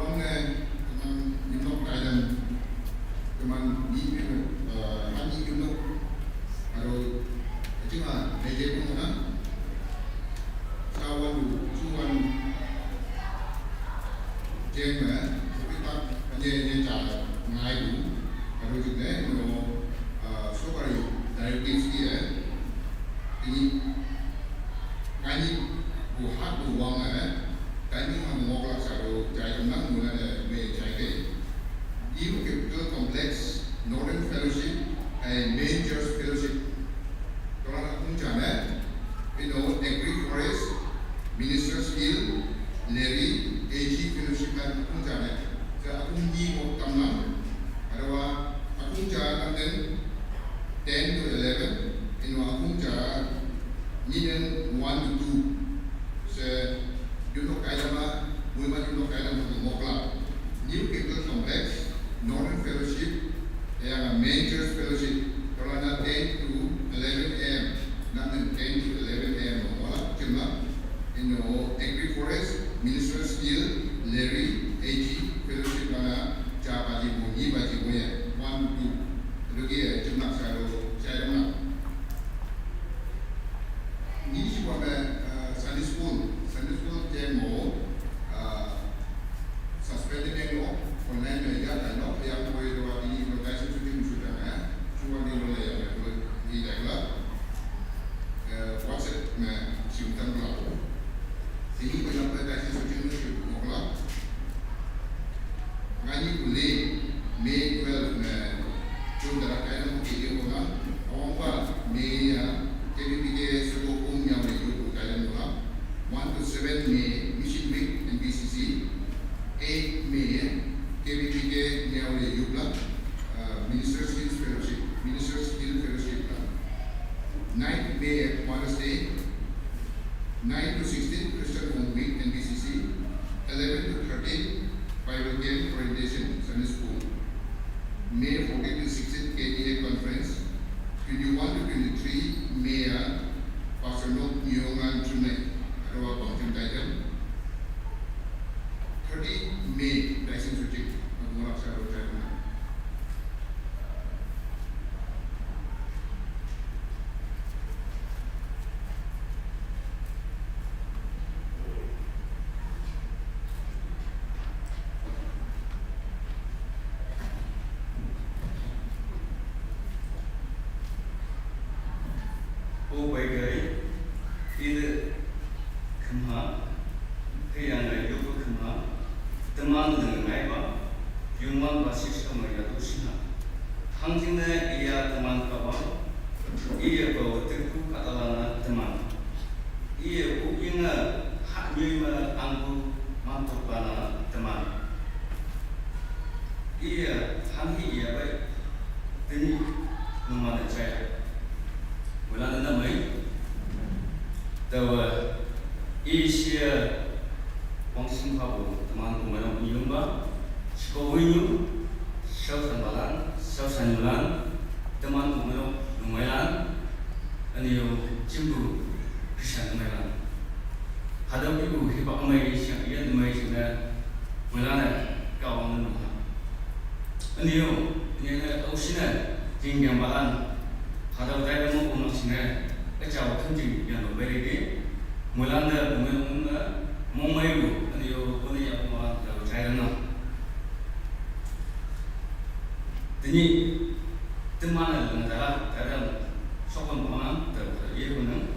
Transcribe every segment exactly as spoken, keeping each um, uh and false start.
Wang ne, teman, nyinok kaidam, teman ni, eh, han ni nyinok, aro, cuma, meje pun mana, kawan tu, cuman, jeng, eh, tapi tak, hanya, hanya cara, ngai tu, aro juga, no, eh, so kari, directives dia, ini, Ngani bu hak bu wang eh, timing ha ngok lak sa ro jai kam nang mula ne me jai ke. New Capital Complex, Northern Fellowship, eh, Main Church Fellowship. Tola na kung chan eh, you know, Agri Forest, Ministers Guild, Larry, A G Fellowship na kung chan eh. Sa akung ni mo tam nang, adawa akung chan nang den, ten to eleven, ino akung cha ninen one to two. Se, yunok kaidama, muima yunok kaidama to mokla. New Capital Complex, Northern Fellowship, yang Main Church Fellowship, kalau na ten to eleven A M, na ten to eleven A M, mola, cuma, ino Agri Forest, Ministers Guild, Larry, A G Fellowship, mana, cha baji mo, ni baji mo ya, one to two. Aduh, eh, cuma selalu saya dengar. Ni si buat School, Sunday school te mo, ah, suspended ne lo, online me ya ta lo, ya mo ye lo ati lo tai su ti mu su ta na, su wa ni lo la ya lo, ni da la. Eh, WhatsApp me si un tan lo. Ti ni ko na pa tai su ti mu su mo la. Ngani kule, May twelve me, June dara kaina mo ke yo na, awang pa, May ya, K B B K seko kum ya me yo ko kaina mo na, one to seven May, Mission Week, N B C C, eight May, K B B K ya me yo la, uh, Ministers Hill Fellowship, Ministers Hill Fellowship la, ninth May, Mother's Day, nine to sixteen, Christian Home Week, N B C C, eleven to thirteen, Bible Camp Orientation, Sunday School, May fourteen to sixteen, K D A Conference, twenty-one to twenty-three, May, uh, Pastor Nok Nyongan Chunai, Arawa Bangchim Title, thirty May, Daising Suchik, Agora Saro China. O bai gai, ida khama, kaya ngai yoga khama, teman dengan ngai ba, yungwan ba sisa mai ya tu sina. Hangjingne iya teman kawa, iya bawa teku katalana teman. Iya uyinga hak nyima angku mantuk lana teman. Iya hanghi iya bai teni numana chaya. Wala nana mai. Tawa Asia wangsing pabu teman kumailong inyumba, siko winyu, sausan balan, sausan yulan, teman kumailong numailan, aniyo jimbu Christian numailan. Hadau ibu hipak mai siang iya numai sina muilana kawang nunung ha. Aniyo, aniyo na ausina jing yang balan. Hadau dai mo umang sina, kacau kenjing yang berbeda di. Muilana, muilana, mong mai bu, aniyo, aniyo, aniyo, aniyo, aniyo, Tini, temana lengdara, daram, sokon pemana, ter, ter, ye kunang.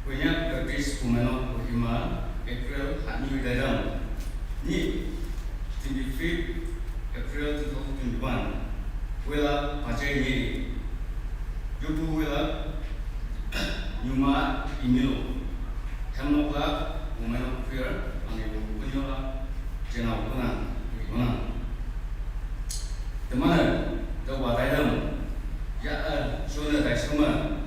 Punya Baptist Pumeno Kohima, April, hanyu daram. Ni, twenty-fifth April two thousand twenty-one. Wela pachai ni. Yupu wela, nyuma imilo. Hemnokla, Pumeno Prayer, ani punyola, Jena ukuna, ukuna. Temana, te wadai dam. Ya, eh, shona dai shoma.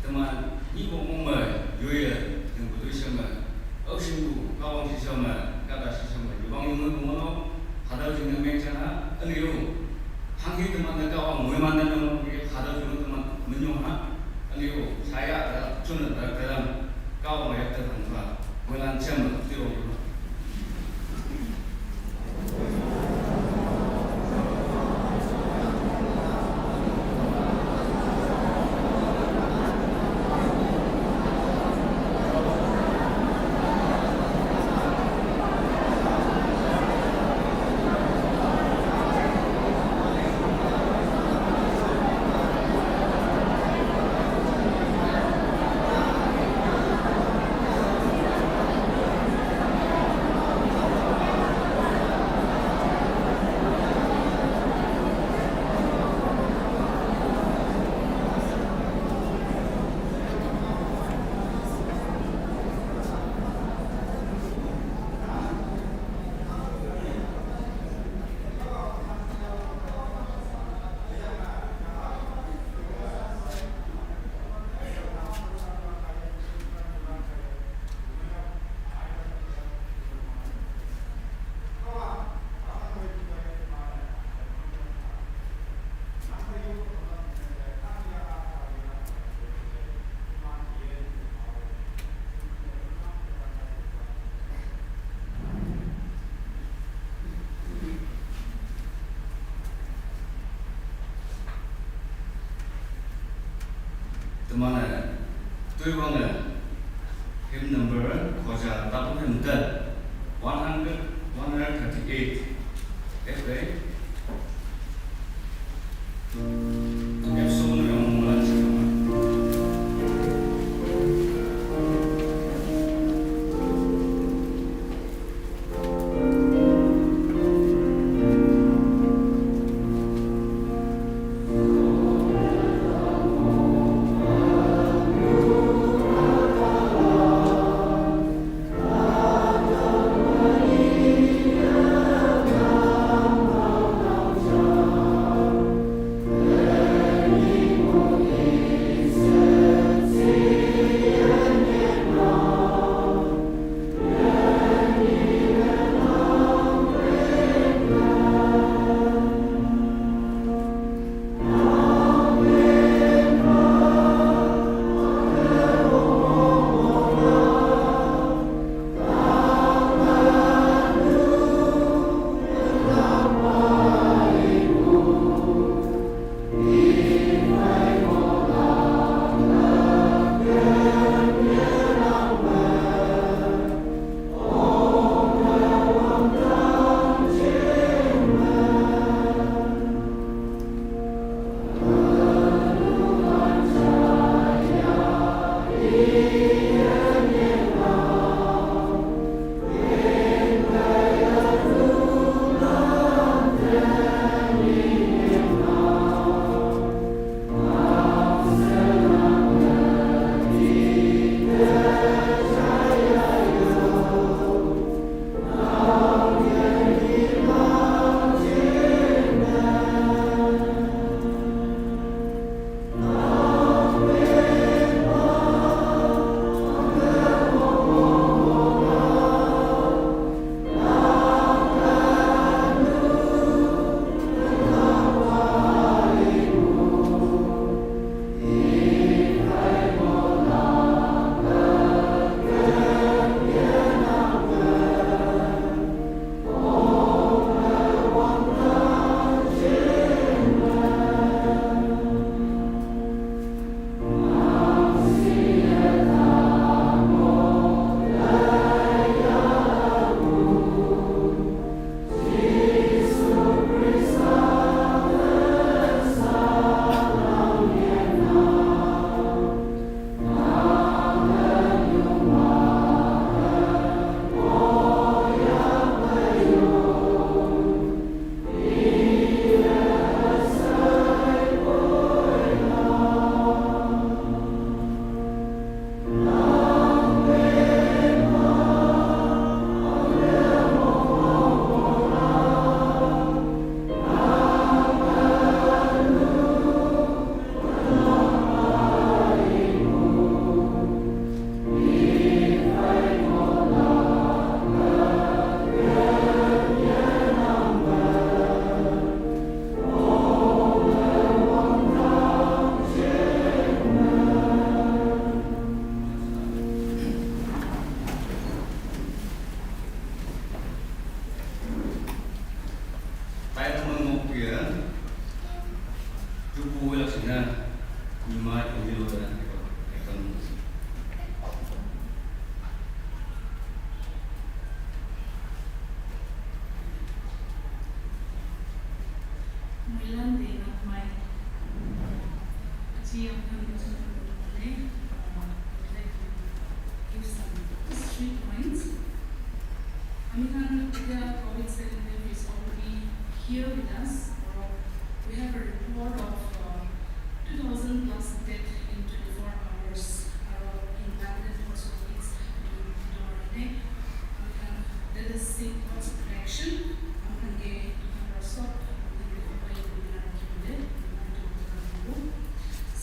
Teman, ni bo mong ma, yoya, yang betul shoma. Au shimbu, kawang shi shoma, kada shi shoma. Yubang yung mo no, hadau jing meng chana, ani yo. Hanghi teman da kawang, mui man da no, hadau jing teman, menyong ha. Ani yo, saya, shona da, da, kawang ya, da, da, Mulan chama tiro. Temana, tui wange, Hymn number khoja tapu hymn tal one hundred, one hundred thirty-eight. F A. F so no yong mo lan chi ma. Tayo naman mo kuya. Tupu wala sina. Nima yung nilo na. Moilan de nak mai. Achi yang kan dosa tu ne. Like give some history points. Ami khan, এতিয়া COVID seventeen is already here with us. Uh, we have a report of uh, two thousand plus death in twenty-four hours. Uh, in Bangladesh also it's happening. Let us seek God's protection.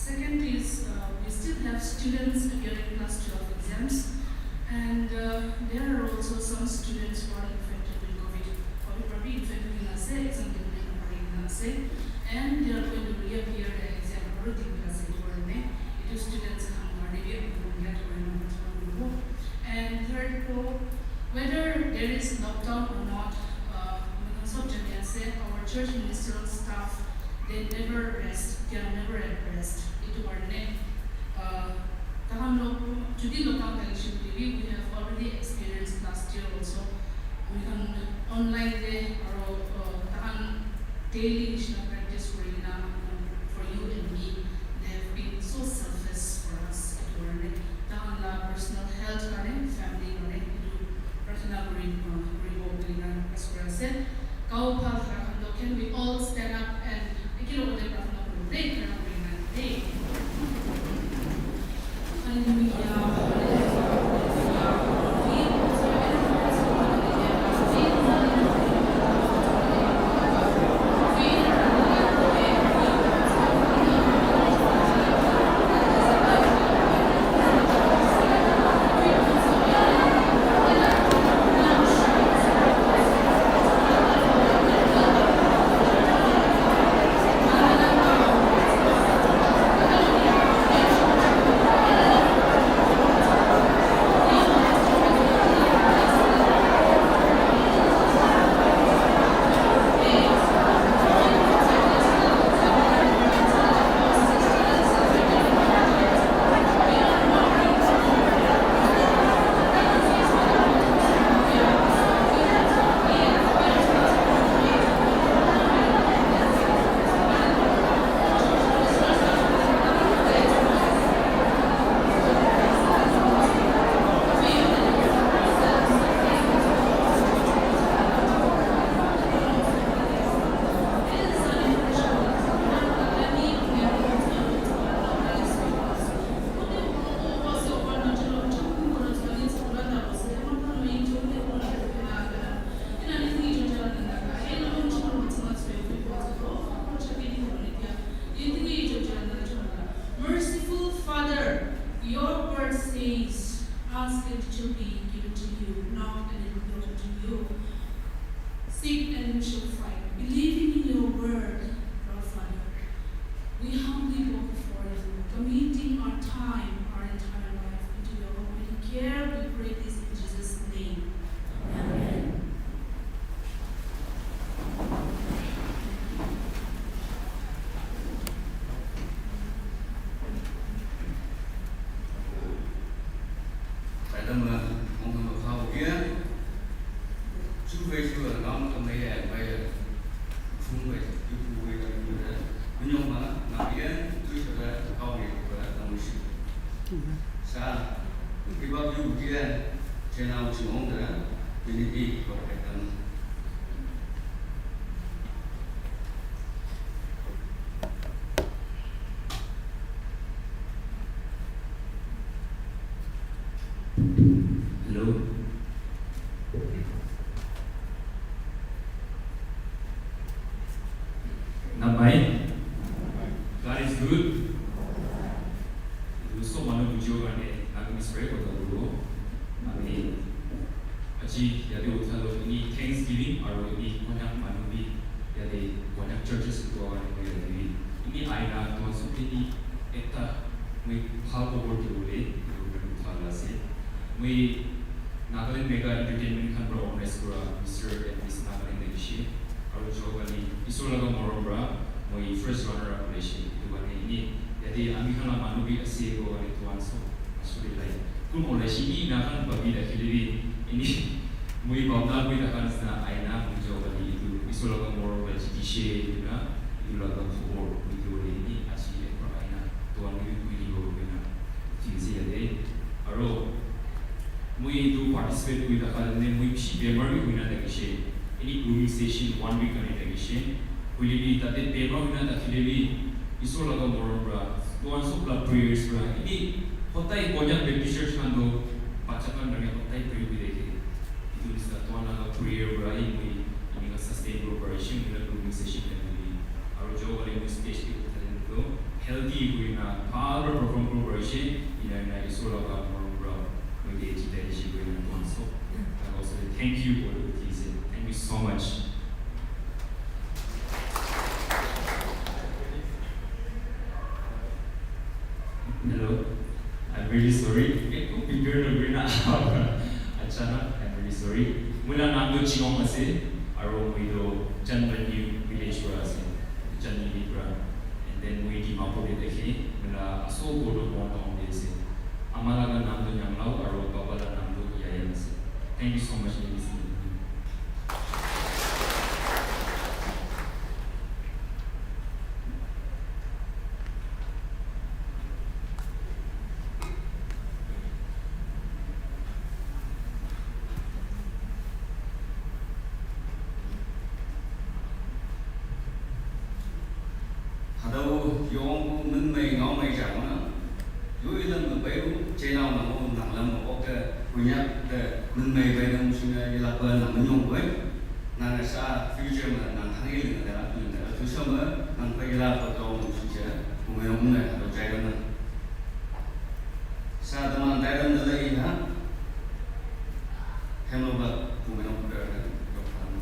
Second is, uh, we still have students appearing class twelve exams, and uh, there are also some students who are infected with COVID. COVID probably infected in ase, exam din din pari in ase, and they are going to reappear the exam. Everything class eight or ne, it is students and third ko, whether there is lockdown or not, uh, sob jane ase, our church ministerial staff, they never rest, they are never at rest. Etu karne, uh, tahan log jodi lockdown thakishe koile We have already experienced last year also. Ami khan online te aro, uh, tahan daily nishina practice kuri kena, um, for you and me, they have been so selfless for us. Etu karne tahan la personal health karne, family karne etu prarthana kuri, uh, kuribo koi kena request kuri ase. Gao bhal thaka khan toh, can we all stand up and ekelogote prarthana kuribo de, khara kuri kena de. Hallelujah, hallelujah. Merciful Father, your word says, "Ask and it shall be given to you, knock and it will be opened to you, seek and you shall find." Believing in your word, Lord Father, we humbly go before you, committing our time, our entire life into your almighty care. We pray this in Jesus' name. Amen. Hello. Namai. God is good. Etu sob manu bujibo karne Nagamese para kotha kuribo. Ami aji yate utha toh ini Thanksgiving aru ini Konyak manu bi yate Konyak churches uthuwa karne moi yate bi ini aina toh sob ke ni ekta moi bhal khobor dibole etu karne utha la ase. Moi Nagaland Mega Entertainment khan para organize kura Mister and Miss Nagaland thakishe. Aru jo kali Isor laga morom para moi first runner up hoishe. Etu karne ini yate ami khan la manu bi ase koa karne etu khan sob asuri lai. Kun olaishe ni na khan bhabi thakile bi ini moi bhabna kuri thaka nisna aina moi jo kali etu Isor laga morom para jitishe etu na etu laga khobor moi dibole ini aji ekbar aina etu khan bi koi dibo koina thik ase yate. Aru moi etu participate kuri thaka time te moi bishi bemar bi hoina thakishe. Ini grooming session one week karne thakishe. Hoile bi tate bemar hoina thakile bi Isor laga morom para, tuan sob la prayers para, ini hotai Konyak Baptist Church khan toh bacha khan karne hotai pray kuri thake. Etu nisna tuan laga prayer para hi moi enika sustain kuribo parishe, moi la grooming session time te bi. Aru jo kali moi stage te utha time te toh healthy hoina bhal para perform kuribo parishe, ena ena Isor laga morom para moi ke jitai dishe koina tuan sob. I also say thank you for the things. Thank you so much. Hello. I'm really sorry. Ekdum prepare nakurina. Achana, I'm really sorry. Moi la naam toh Chingong ase, aru moi toh Chanmani village para ase. Chanmani para. And then moi Dimapur te thake. Moi la asol ghor toh Mon town te ase. Ama laga naam toh Nyanglao aru baba la Thank you so much, A B C. Hatüo yongpu minmei ngaomei jang me, yoi lam me peipu, jeinao nang-o nang lam me okte, Konyak te minmei pei nang shinge yelakpe nang nyongpoi, nang sa future me nang hanghe linge, linge, tu sha me, nang phei yelakpe tong nang shinge, pumeinok ne, hatüo jai lam nang. Sa teman tai lam te lei ha. Hello, ba, pumeinok te, yop han.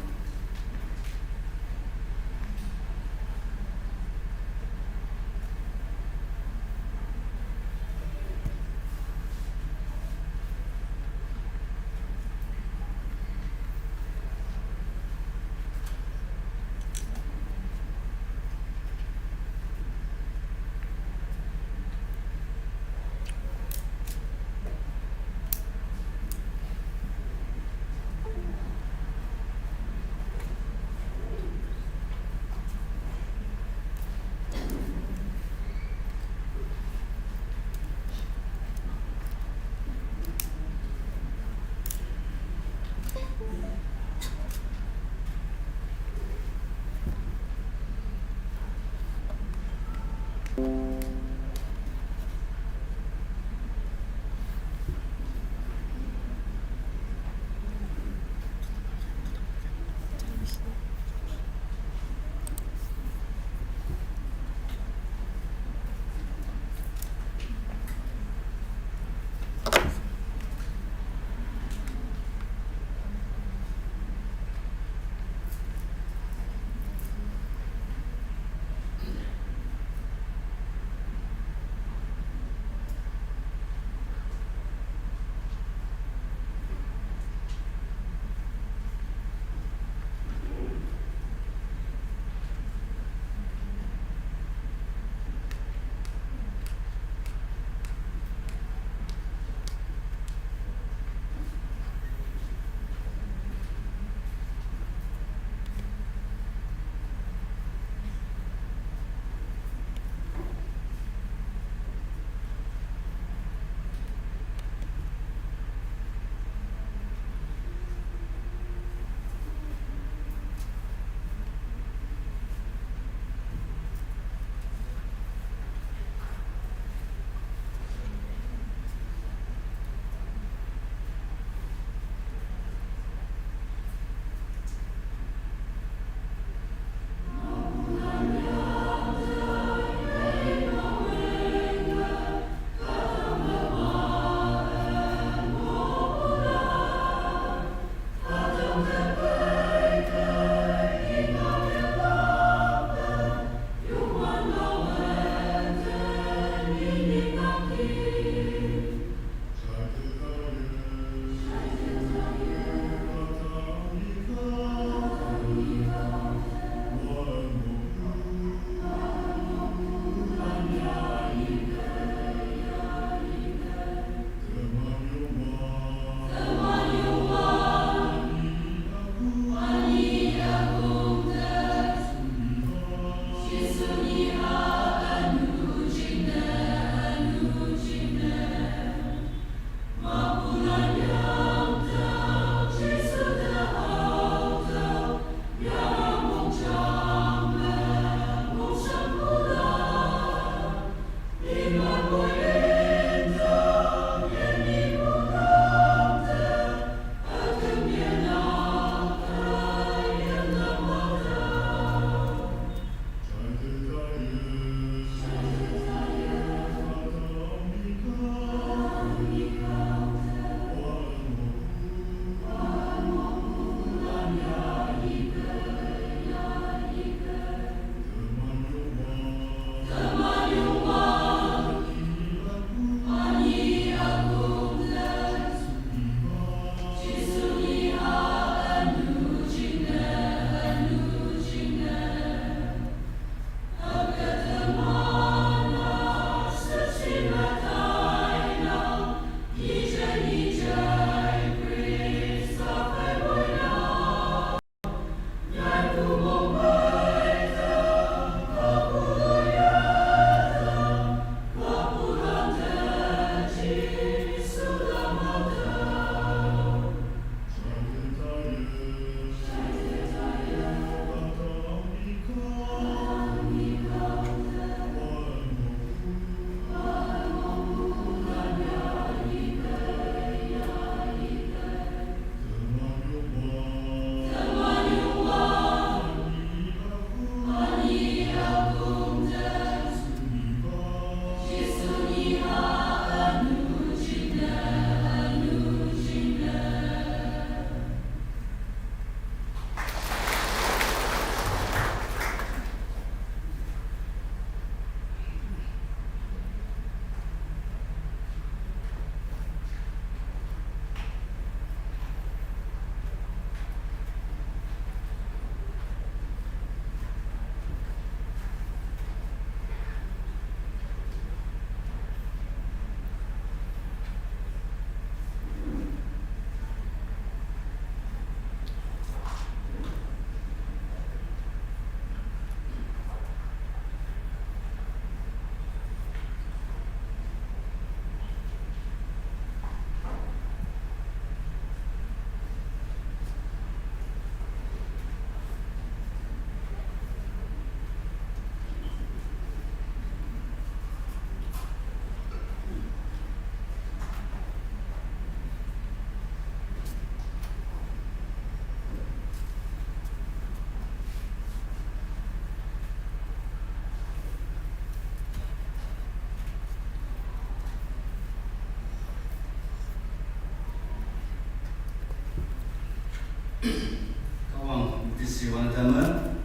Kawang tisi wan tama,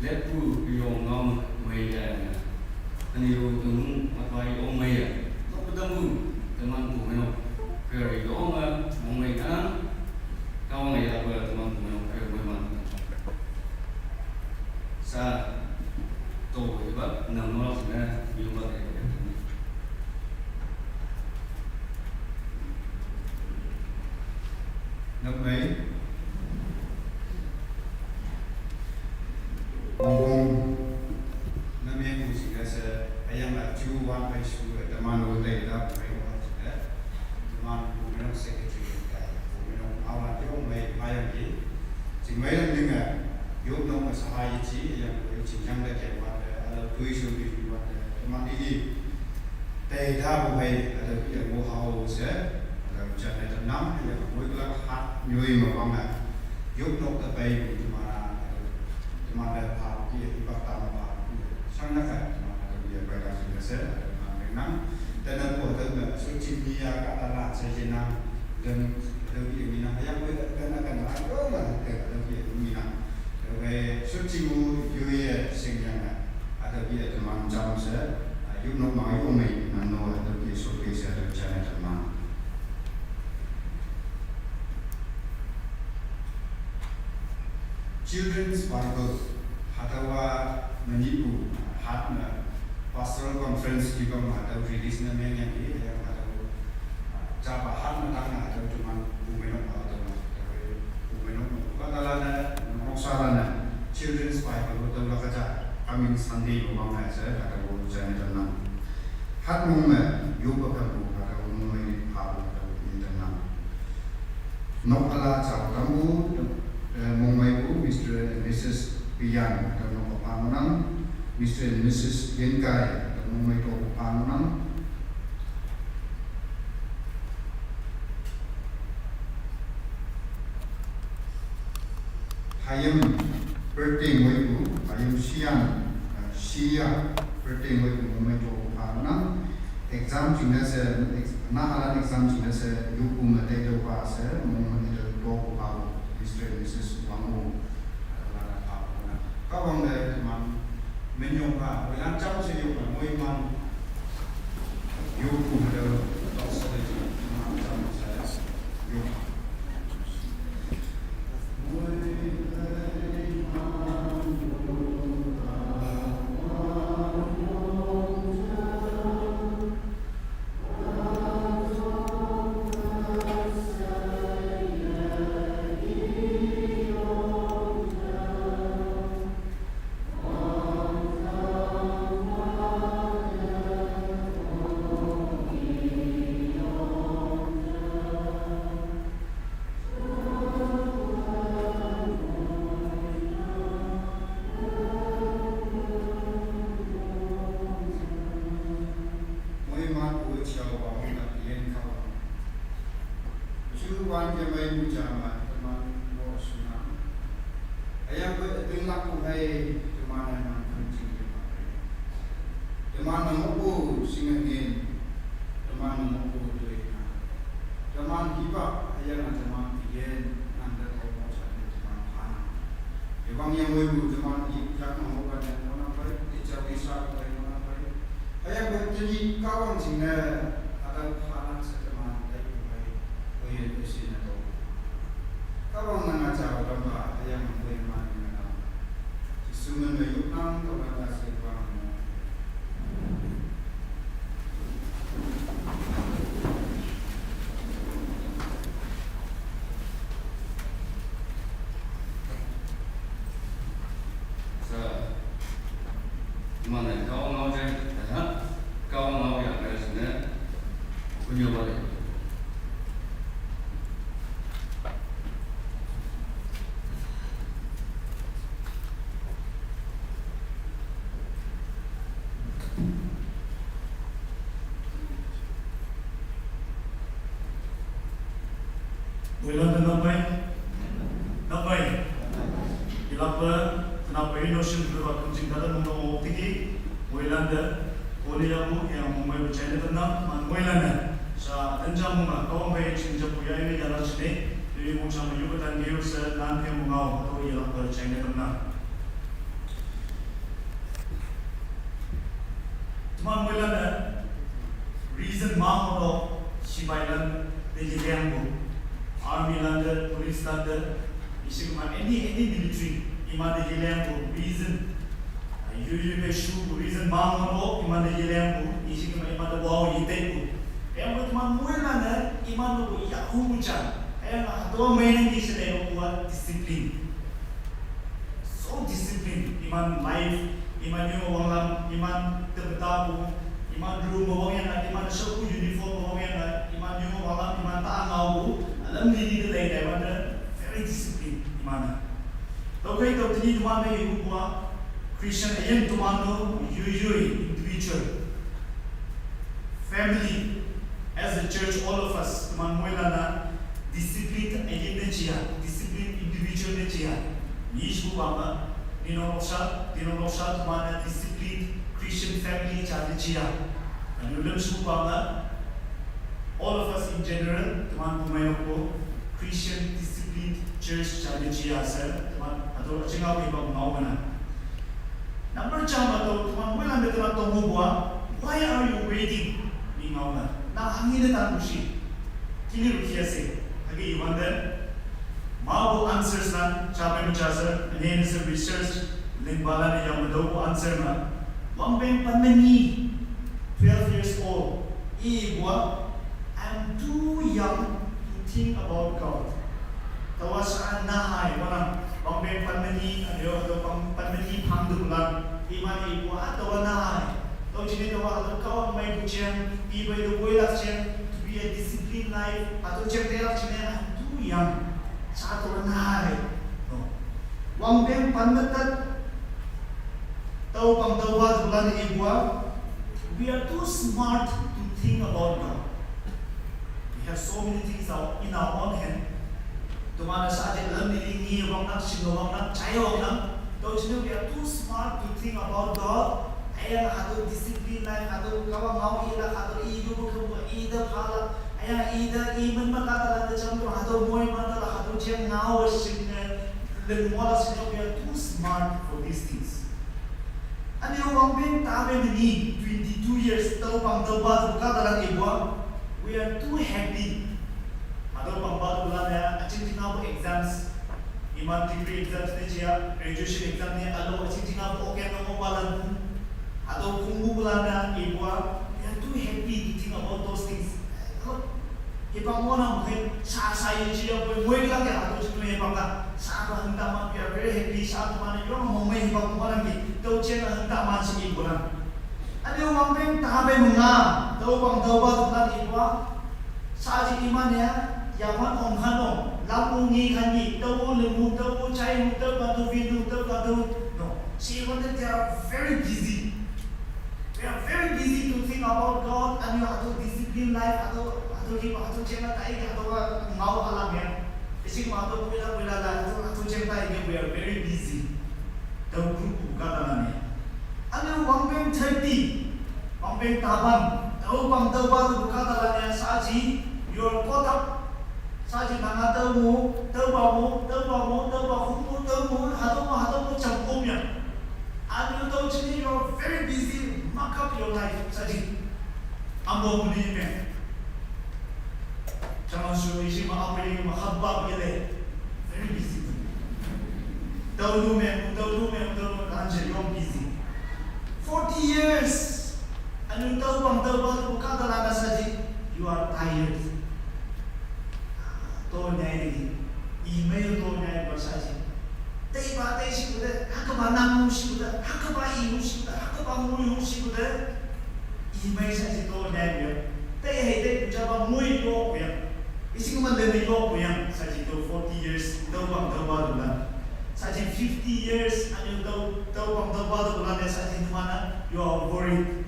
lepu yong ngam maya na. Ani ro tung matwai ong maya. Lepu tamu, teman pu meno. Kari yong a, mong maya na. Kawang ya pa teman pu meno, kari mong maya. Sa, to, iba, nam no, na, yung ba, Nap mai. Bong bong. Namian ku sing kasa ayang la chu wan pai su, eh, teman lo tai la pai wan sing, eh. Teman ku menok secretary kai. Ku menok awan yo mai mayang ki. Sing mayang ding, eh. Yo nong ma sahai chi, ayang ku sing yang da ke wan, eh, ala tui su di wan, eh, teman di di. Tei tha bu hei, ata pi a ngu hao se, ata jan e tanam, ya ka mui kla hat nyui ma bang na. Yuk nok ta pai bu tu ma na, ata ma da pha ki, i bak ta ma pha ki. Sang na ka, ma ata pi a pai la sing se, ata ma nang nang. Ta na ko ta na, su chi mi ya ka ta la se je na, dan ata pi a mi na, ya ko ta na ka na, ko ma ta ata pi a mi na. Ata pi su chi mu yu ye sing ya na. Ata pi ata ma jam se. Yuk nok ma yuk mai nang no ata pi so ke se ata jan ata ma. Children's Bible hatawa Manipur hat na pastoral conference ki bang hataw release na meng yang ki yang hataw jaba hat na tang na hataw tuman bu menok hataw na hataw bu menok na bu ka tala na nong sala na Children's Bible hataw la kaja coming Sunday bu bang na sa hataw bu jan ata na. Hat mong me, yo pa ka bu, ka bu mong me ni pa bu, ka bu ni ta na. Nok ala chao tam bu, eh, mong me bu, Mister and Missus Pian, ka nok pa nang, Mister and Missus Yen Kai, ka mong me to pa nang. Hayam perteng wai ku, hayam sian, ah, sia perteng wai ku mong mai to pa nang. Exam ching na se, ex-, na halan exam ching na se, yu ku ma te to pa se, mong mai to to pa ku, Mister and Missus Wang Wu. Ka wang de man, men yong pa, wai lan cham se yong ma, moi man. Yu ku ma to, to se de, man cham se, yu. Moi man ko chao wa mo na pien ka wa. Chu wan ke mai mu ja ma ta man mo su na. Aya ko ting lak ko mai ta man na man kan ching ke ma. Ta man na mo ko sing a ngin. Ta man na mo ko tu na. Ta man hi ba aya na ta man ti yen nan da ko mo cha ni ta man pa na. Ye bang yang wei bu ta man hi jak na mo ba ne mo na bai, ti cha wei sa bai mo na bai. Aya bai ti ni ka wang ching ne, a ta pa na sa ta man dai ko bai. Ko yen ko si na to. Ka wang na nga cha ko ba aya mo wei ma ni na. Jisu men me yuk nang ka wang na se wang. Sa, mana kau ngau je, ha? Kau ngau ya, kau sini, punya balik. Wela tena pai, tena pai. Ilapa tena pai no sim dulu waktu cinta dan mau tiki. Wela de, oleh aku yang mau bercanda tentang man wela de. Cha, dan jang mung a, kawang bai ching jang puya ini jalan sini. Diri mung chang yu katan diu se nan phe mung au, atau iya lakbar chang ne tamna. Teman mui lan da, reason ma hono, sipai lan da yiliang bu. Army lan da, police lan da, isi kema any, any military, ima da yiliang bu, reason. Yu yu be shu bu, reason ma hono, ima da yiliang bu, isi kema ima da wow yite bu. Yang bu teman mui lan da, ima da bu ya hu bu chan. Yang a, teman mui nan ki sini bu discipline. So discipline, iman life, iman yung wanglam, iman tebeta bu, iman room bawang yang, iman shaku uniform bawang yang, iman yung wanglam, iman ta ngau bu, alam ni ni de lei dai wan de, very discipline, iman. Tau kai tau tini teman de ibu bua, Christian ayen teman do, yui yui, individual. Family, as a church, all of us, teman mui lan da, discipline ayen ne chia, discipline individual ne chia. Ni shu bang, ni no loksha, ni no loksha, teman da discipline Christian family cha ne chia. Ani ulam shu bang, all of us in general, teman bu mai ko Christian discipline church cha ne chia sir, teman, atau achingau ke bang mau mana. Number jam atau teman mui lan da teman tong bua, why are you waiting? Ni ngau na. Na hangi de tan bushi. Kini rukia se. Hagi iwan de. Ma bu answers lan, cha bai mu cha sir, ani se research, ling bala ni yang bu answer na. Wang beng pan ni, twelve years old. I bua, I'm too young to think about God. Tawa sa na hai, wana, bang beng pan mani, ayo, atau bang pan mani pang du bulan, iman i bua, tawa na hai. Tau jine tawa, atau kawang mai bu chiang, i bai du boi lak chiang, to be a disciplined life, atau chiang te lak jine, I'm too young. Sa tawa na hai. No. Wang beng pan matat, tau bang tau ba du bulan i bua, we are too smart to think about God. We have so many things out in our own hand. Teman sa je lam ni ni wang nak, sing wang nak, chai wang nak. Tau jine we are too smart to think about God. Ayang hadu discipline lai, hadu kawa mau ila, hadu i yu bu kawa i da pala. Ayang i da i men ma kata la da jam tu hadu moi ma ta la hadu jam ngau sing, eh, len mo la sing, we are too smart for these things. Ani wang beng ta beng ni twenty-two years tau bang tau ba tu kata la i bua. We are too happy. Atau pang ba tu la ya, aching ching abo exams, iman degree exams ne chia, graduation exam ne, alo aching ching abo okay no mo balan bu. Atau kung bu bulan na i bua, we are too happy to think about those things. Alo, hipang mo na mungkin sa sa ye chia, boy, boy lang ya, atau ching ye pang ka, sa ba henta man, we are very happy, sa tu man, yo mo mo hipang mo na ki, tau chia na henta man si i bulan. Ani wang beng ta beng nga, tau bang tau ba tu la i bua. Sa ji iman ya, ya man ong khan ong, lam ong ngi khan ngi, tau ong le mu, tau ong chai mu, tau ka tau vin mu, tau ka tau, no. Si iman they are very busy. They are very busy to think about God and your hadu discipline life, hadu, hadu ki, hadu chena tai, hadu ngau alam ya. Isi ma hadu puila puila la, hadu, hadu chena tai, we are very busy. Tau group ka ta la ne. Ani wang beng thirty, wang beng taban, tau bang tau ba tu ka ta la ne sa ji, you are caught up. Sa ji nanga tau mu, tau ba mu, tau ba mu, tau ba hu mu, tau mu, hadu mu, hadu mu cham kum ya. Ani tau chini, you are very busy, make up your life, sa ji. Ambo mu ni me. Chama su isi ma apa ini ma habba gele. Very busy. Tau lu me, tau lu me, tau lu anje yong busy. Forty years. Anu tau bang tau bang bu ka ta la na sa ji. You are tired. To nyai ni. I mai to nyai ba sa ji. Tei ba tei si ku de, haka ba nang mu si ku de, haka ba i mu si ku de, haka ba mu i mu si ku de. I mai sa si to nyai bia. Tei hei tei ku cha ba mu i yo ku ya. Isi ku man de ne yo ku ya. Sa si to forty years, tau bang tau ba du lan. Sa si fifty years, ani tau, tau bang tau ba du lan de sa si tu mana, you are worried.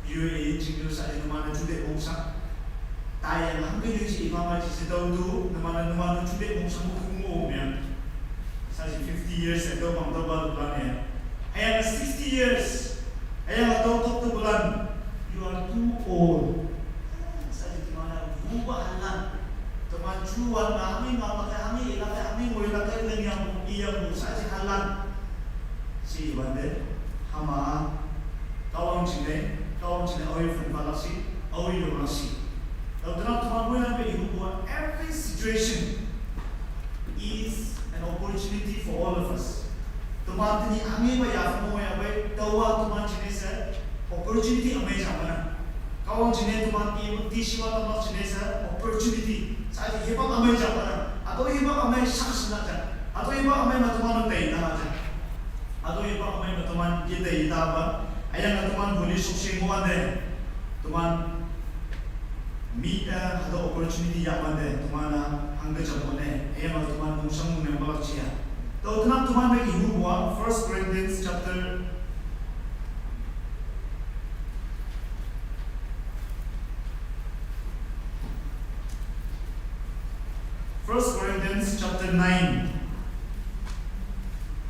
You are aging, you sa si tu mana chu de ong sa. Tai yang hang ke yu si i mama si si tau tu, nama nama nama tu chu de ong sa mu ku mu ya. Sa si fifty years ago, bang tau ba du lan ya. Ayang sixty years. Ayang tau tok tu bulan. You are too old. Sa si tu Tuan na hami ngam lak, hami ilak, hami ngoi lak, nang yang, iyang mu, sa si halan. Si iban de, hama, Kahwang jingne, Kahwang jingne, awi fan palak si, awi yong lak si. Tau tenak teman mui lampe ibu bua, every situation is an opportunity for all of us. Teman tini angi ba ya mo ya bai, tawa teman jingne se, opportunity amai jang mana. Kahwang jingne teman i ti siwa teman jingne se, opportunity. Sa di hipak amai jang mana. Atau hipak amai sak sena jang. Atau hipak amai ma teman tei na jang. Atau hipak amai ma teman ye tei ta ba. Ayang teman buli suk sing mo ande. Teman mi, eh, hado opportunity ya mande, teman na hangke jam mo ne, eh, ma teman mungsang mung yang balak cia. Tau teman teman bagi ibu bua, First Corinthians chapter, First Corinthians chapter nine.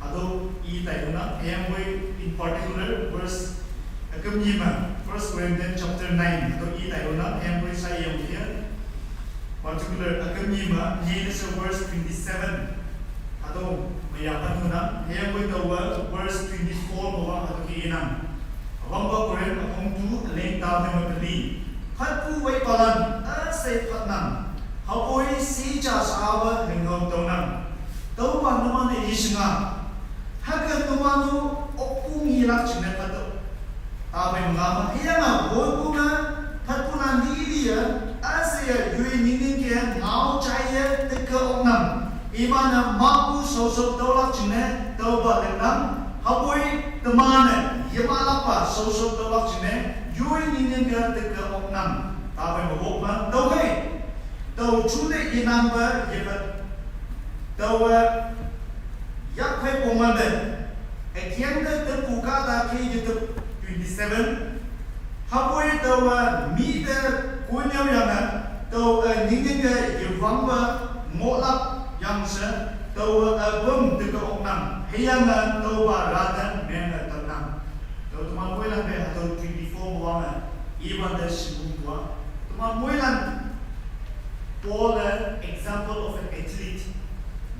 Hado i tayo na, ayang boy in particular verse akam yima, First Corinthians chapter nine. Hado i tayo na, ayang boy sa ayang kia. Particular akam yima, ni sa verse twenty-seven. Hado mayapan na, ayang boy tawa verse twenty-four bawa hado ki inang. Abang ba Korin akong tu aling ta de matali. Phat pu wai palan, a sai phat nang. Hapoi si cha sa ba hengau tau nang. Tau ba numan e yishinga. Haka numan nu okung ilak jingne phat tau. Tabai mengama, iya nga bon kuna, phat kuna ni iya, a sai ya yui ning ning ke ngau chai ya teka oknam. Imana mapu sosok taulak jingne, tau ba lengnam, hapoi temane, yemalak pa sosok taulak jingne, yui ning ning ke teka oknam. Tabai mabok ma, tau hei. Tau chule inang ba yepat. Tau, eh, yak phai pong man de. Akiang de tepu ka ta ke ye tep twenty-seven. Hapoi tau, eh, mi de kunyau yang, eh, tau, eh, ning ning de ye wang ba ngolak yang se. Tau, eh, bum de ke oknam. Heyang, eh, tau ba ra de meng, eh, tau nang. Tau teman mui lan be, tau twenty-four wang, eh, iban de shibung tua. Teman mui lan Paul, an example of an athlete.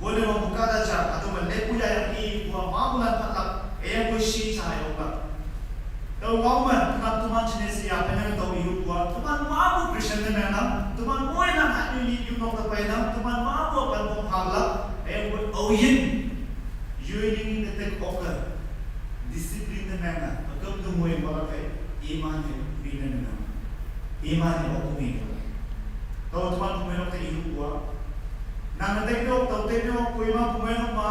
Gone ma buka da ja, atau ma lepu ya yang i, gua ma bulan patak, eh, yang gua shi sa ya oka. Tau ngau man, teman teman jingne si ya, penang tau iu gua, teman ma bu Christian ne menang, teman mui nang hak ni, you know, ta pai nang, teman ma bu pan pong halak, eh, yang gua, oh, yin. Yui ning ne tek oka. Discipline ne menga. Akam tu mui bala kai. Iman ne bine ne menga. Iman ne oku mi bala kai. Tau teman pumai nok te ilu kua. Nang ne tek dok, tau tek dok, kui ma pumai nok ma.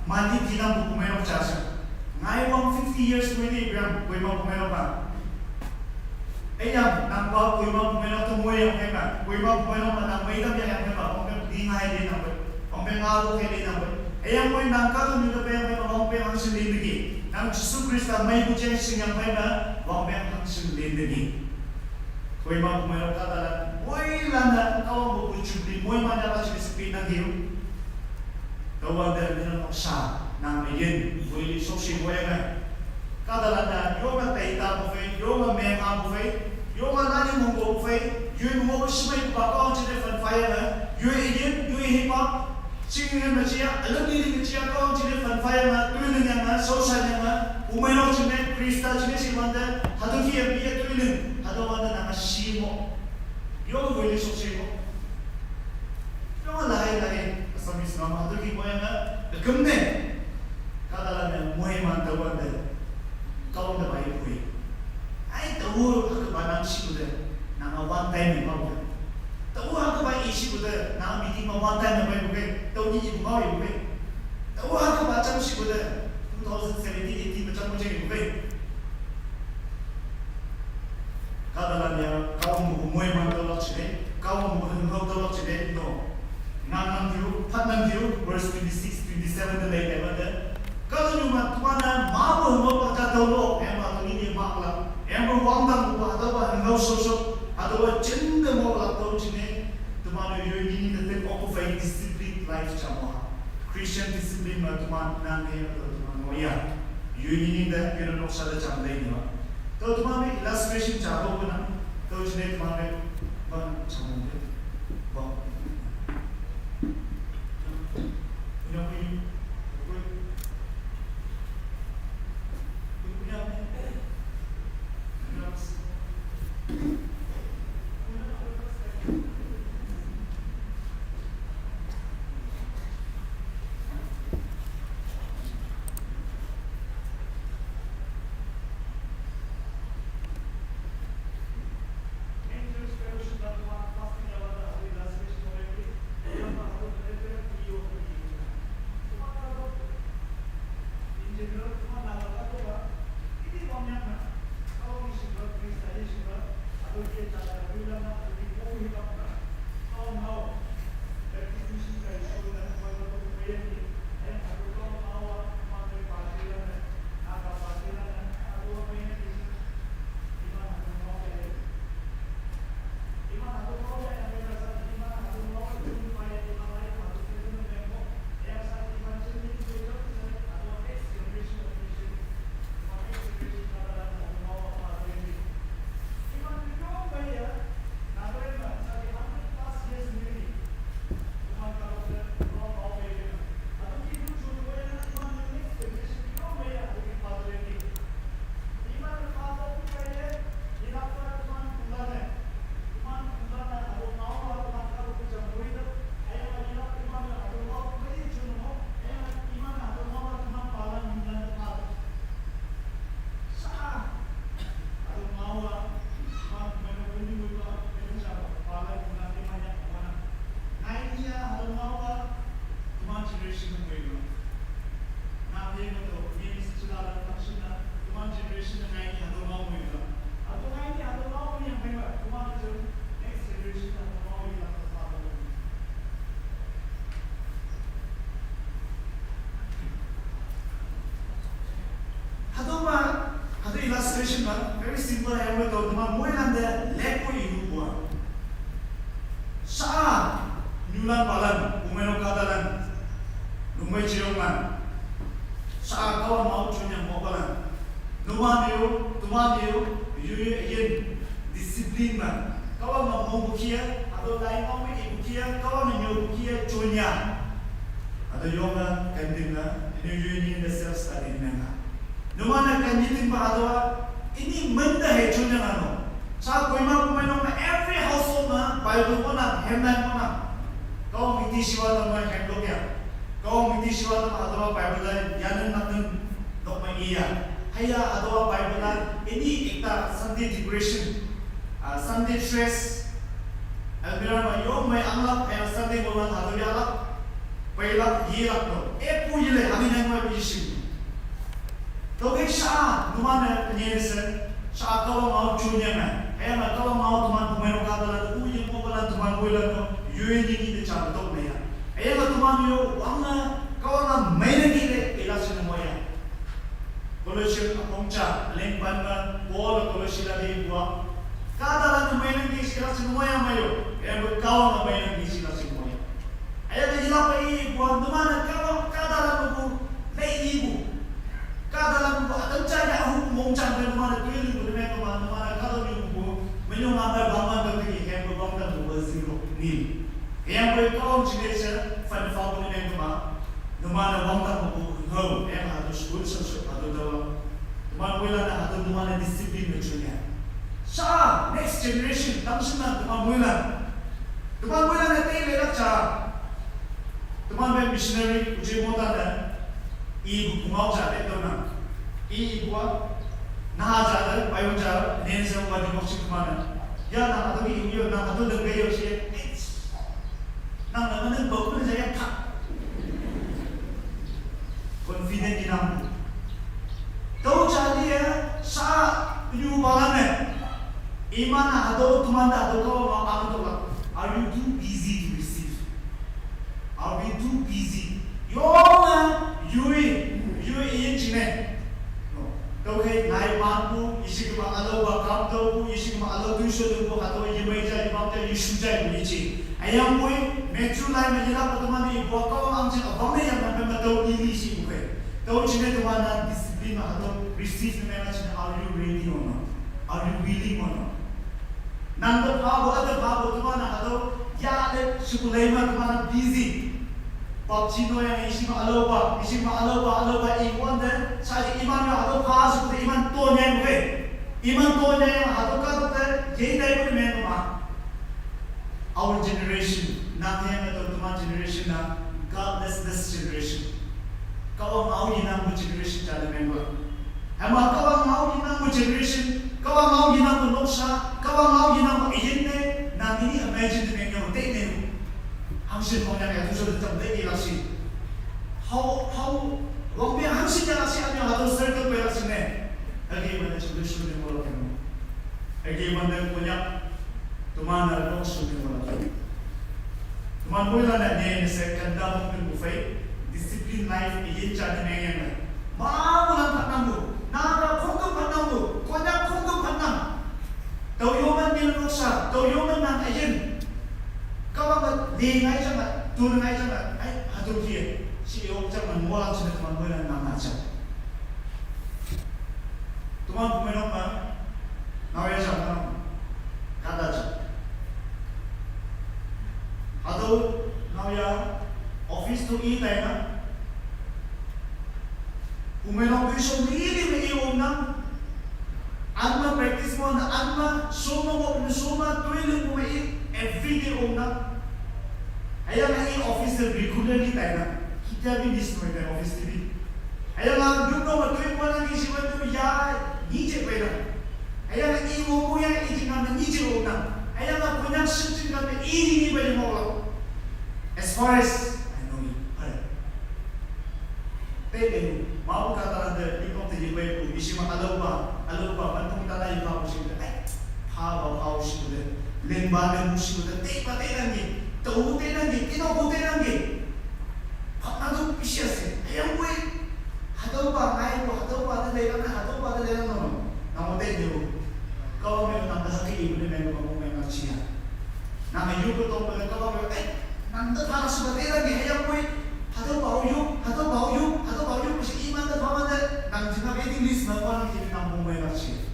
Mandi tinam pumai nok chasa. Ngai wang fifty years mui ni biang, kui ma pumai nok ma. Eyang, nang ba kui ma pumai nok tu mui yang kai ma. Kui ma pumai nok ma nang mai tam yang kai ma. Ong kai di ngai di nang kai. Wangpeng alu khe le nang wei. Eyang wei nang ka tu ni ka peng peng wangpeng hang shin lin degi. Nang Jisu Krista mai bu jeng sing yang peng na wangpeng hang shin lin degi. Wei ma bu mai rok ka ta la. Wei la na ka wang bu bu chubli. Moi ma na ka chubli sepi nang hiu. Ka wang da ni nang sa. Nang ayin. Wei li sok shi wei na. Ka ta la na. Yo ma tei ta bu fei. Yo ma meng a bu fei. Yo ma na ni mong bu fei. Yo ma mo shi mai bu ba ka wang chi de fan fai na. Yo ayin. Yo ayin ma. Ching ne ma chia, alam ni ni ma chia kong chi ne fan fai ma, tu ne yang ma, so sa yang ma, umai no chi ne, Krista chi ne si wanda, hadu ki ya biya tu ne, hadu wanda na ma shi mo. Yo wei ni so shi mo. Yo ma lai lai, Assamese ma, hadu ki mo yang ma, kum ne. Ka ta la ne, mo ma ta wanda. Kau da bai pui. Ai, tau haka ba nang shi kuda, nang a one time ni mau da. Tau haka ba i shi kuda, nang meeting ma one time ni bai bukai, tau ni i mau i bukai. Tau haka ba cham shi kuda, two thousand seventeen, eighteen ma cham bukai bukai. Ka ta la nia, kau mu moi man tau lak chine, kau mu heng hau tau lak chine, no. Nang nang tiu, phat nang tiu, verse twenty-six, twenty-seven de lei kai ba de. Ka tu nyu ma tu ma na ma bo mo pa cha tau lo, em ma tu ni ni ma la. Em bo wang dang bo ha dau ba hang dau so so. Ha dau ba chen de mo la tau chi ne. Tu ma no yo ni ni de te ko ko fai discipline life cha mo ha. Christian discipline ma tu ma na ne tu ma no ya. Yo ni ni de yo no sa de cha mo de ni ba. Tau tu ma me illustration cha bo na. Tau chi ne tu ma me ba cha mo de. Ba. Generation na moiba. Na phe ma to, ni mi sichila la takshina, tuman generation na ngai ni hado ma moiba. Ado ngai ni hado ma moi yang phe ma, tuman jeng next generation na hado ma moi la to pa ba. Hado ma, hado illustration ma, very simple, hai ma to, tuman moi lan de, lek ko ihu bua. Sa, nyulan palan, umeno katalan, numai chiyong man. Sa, kawa mau chunyang mo palan. Numan yo, tuman yo, yu yu yin, discipline man. Kawa ma mo bukia, ado lai mo mi bukia, kawa ma nyo bukia, chunya. Ado yonga, kandinga, ino yu yin the self study nanga. Numan na kanyiting ba ado, ini menda he chunya ano. Sa koima koima nong na every household na Bible mo na, hemnai mo na. Kau miti siwa tama hem lo kya. Kau miti siwa tama ado Bible la yanan natin dok ma iya. Haya ado Bible la ini ekta Sunday decoration, ah, Sunday dress. Almirah ma yo mai anglak haya Sunday mo na ado yalak. Pailak yilak no. Epu yile hami nang ma bishim. Toke sha, numan ne penye sen, sha kawa mau chunya me. Aya ma kawa mau tuman pumero ka bala tu ye mo bala tuman boy la no, yue ni ni de cha tok me ya. Aya ma tuman yo, wang na, kawa na mai na ki le, ila sin mo ya. Colossian apong cha, leng pan ma, Paul Colossian la de bua. Ka da la tu mai na ki, ila sin mo ya ma yo. Aya ma kawa na mai na ki, ila sin mo ya. Aya ka yila pa i bua, numan na kawa, ka da la no bu, le i bu. Ka da la no bu, atam cha ya hu mong cha, numan na tui lu bu, numan na, numan na ka da lu bu, me nyong ma da bang ma da ki, hem bu bang da bu, zero, nil. Aya bu kawa chile cha, fan fa bu, numan na, numan na bang da bu, ho, aya ma da school sa sa, ha da da. Numan bu la na, ha da numan na discipline me chunya. Sa, next generation, tam sa na, numan bu la. Tuman mo na te le la cha. Tuman be missionary uje mo ta na. I bu kumau cha te to na. I bu a. Na cha de, pai cha, nen se wa di mo chi tuman na. Ya na atu ni yo na atu de ge yo chi. Na na na ba ku na ya ka. Confident enough. Tau jadi ya, sa yu balan eh. Iman na hado, tuman da hado ko ma ang to la. Are you too busy to receive? Are we too busy? Yo na, yui, yui yin chine. No. Tau ke nai ban bu, ishi ke ma alo ba kam tau bu, ishi ke ma alo tu sho bu, hado ye mai ja, ye bam ja, ye shu ja, ye chi. Ayang bui, me chu lai ma ye la pa tuman ni bu ka ang chi abang ne yang ma ma tau ni ni shi bu ke. Tau chine tuman na discipline ma hado receive ne ma chine, are you ready or not? Are you willing or not? Nang da pa bo, ada pa bo tuman na hado, ya le, shukulai ma tuman na busy. Pap chi no yang ishi ma alo ba, ishi ma alo ba, alo ba i wan de, sa i iman ma hado pa, shukulai iman to nyang ke. Iman to nyang hado ka to te, ye dai ko men ma. Our generation, na te yang to tuman generation na, godlessness generation. Kawa ngau yinang bu generation jale member. Hema kawa ngau yinang bu generation, kawa ngau yinang bu noksa, kawa ngau yinang bu yin ne, na mini imagine de mengyo te ne. Hangshin mong yang ya tu so de tam de la si. How, how, wang bi hangshin ya la si, anyo hado circle pe la si ne. Agi mana chulu chulu ne mo lo kemo. Agi mana punya. Tuman na long su ni wala tu. Tuman bui la na ne ni se kanda mo pin bu fai, discipline life e yin cha ni meng yang na. Ma bu lan phat nang bu, na ka khong ka phat nang bu, ko na khong ka phat nang. Tau yo man ni lok sa, tau yo man nang a yin. Ka ba ma le ngai cha na, tu ngai cha na, ai, ha tu ki, si yo cha man mo la cha na tuman bui la na na cha. Tuman bu me nok ma, Nau ya chang na, kada chang. Ado, nau ya office tu i tai na. Kumeno tuition ni ni me i om na. Anma practice mo na, anma soma mo, soma tuition mo me i every day om na. Aya na i office regularly tai na. Kita bi miss no tai office ti bi. Aya na duk no ma tui mo na ni si mo tu ya ni che pe na. Aya na i mo ko ya i ji na ni che o na. Aya na ko na shi ji na ni ni pe mo la. As far as I know it, pare. Mabu kata de yukong te yibai pu, bishima aloba, aloba, mantung tana yiba pu shinde, ai, pha ba pha u shinde, lengba le mu shinde, te pa te nangi, to u te nangi, ino u te nangi. Pha na du bishia se, ayang wei, hatau ba ngai pu, hatau ba de le na, hatau ba de le na no, na mo te yu. Kau me na da haki ibu ne me ma mu me ma chia. Nang yu ko tong ko ka ba, eh, nang ta pha su ba te la ni ya koi. Hatau ba yu, hatau ba yu, hatau ba yu ko si iman ta pha ma ta. Nang jina waiting list ma ko nang jina nang bung bai ba si.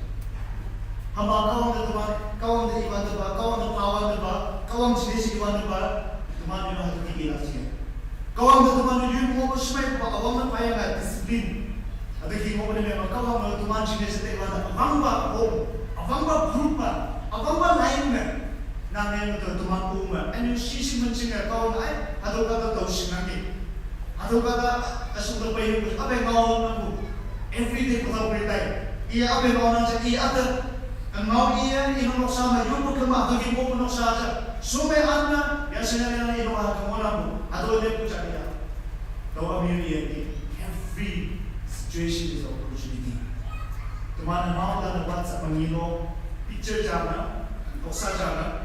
Hamba kawang ta ba, kawang ta iman ta ba, kawang ta pha wan ta ba, kawang si si iman ta ba. Tuma ni ma hatau ki la si. Kawang ta tuma ni yu mo ko smai ba awang na pa ya discipline. Ada ki mo ne me kawang ta tuma jina se te ba ta. Awang ba ko, awang ba group ba, awang ba line me. Nang yang tu teman ku ma, anu si si mencing ya kau ngai, atau kata tahu si nangi. Atau kata asal terbaik apa yang kau nak. Every day kau tahu berita. Iya apa yang kau nak, iya ada. Ngau iya ino noksa ma yung ko ma, atau yung ko noksa aja. Sume anna ya sila ino ha kemona mu. Atau dia pucak iya. Tahu amir iya ni. Every situation is opportunity. Teman mau dan buat sa mangino picture jana, noksa jana.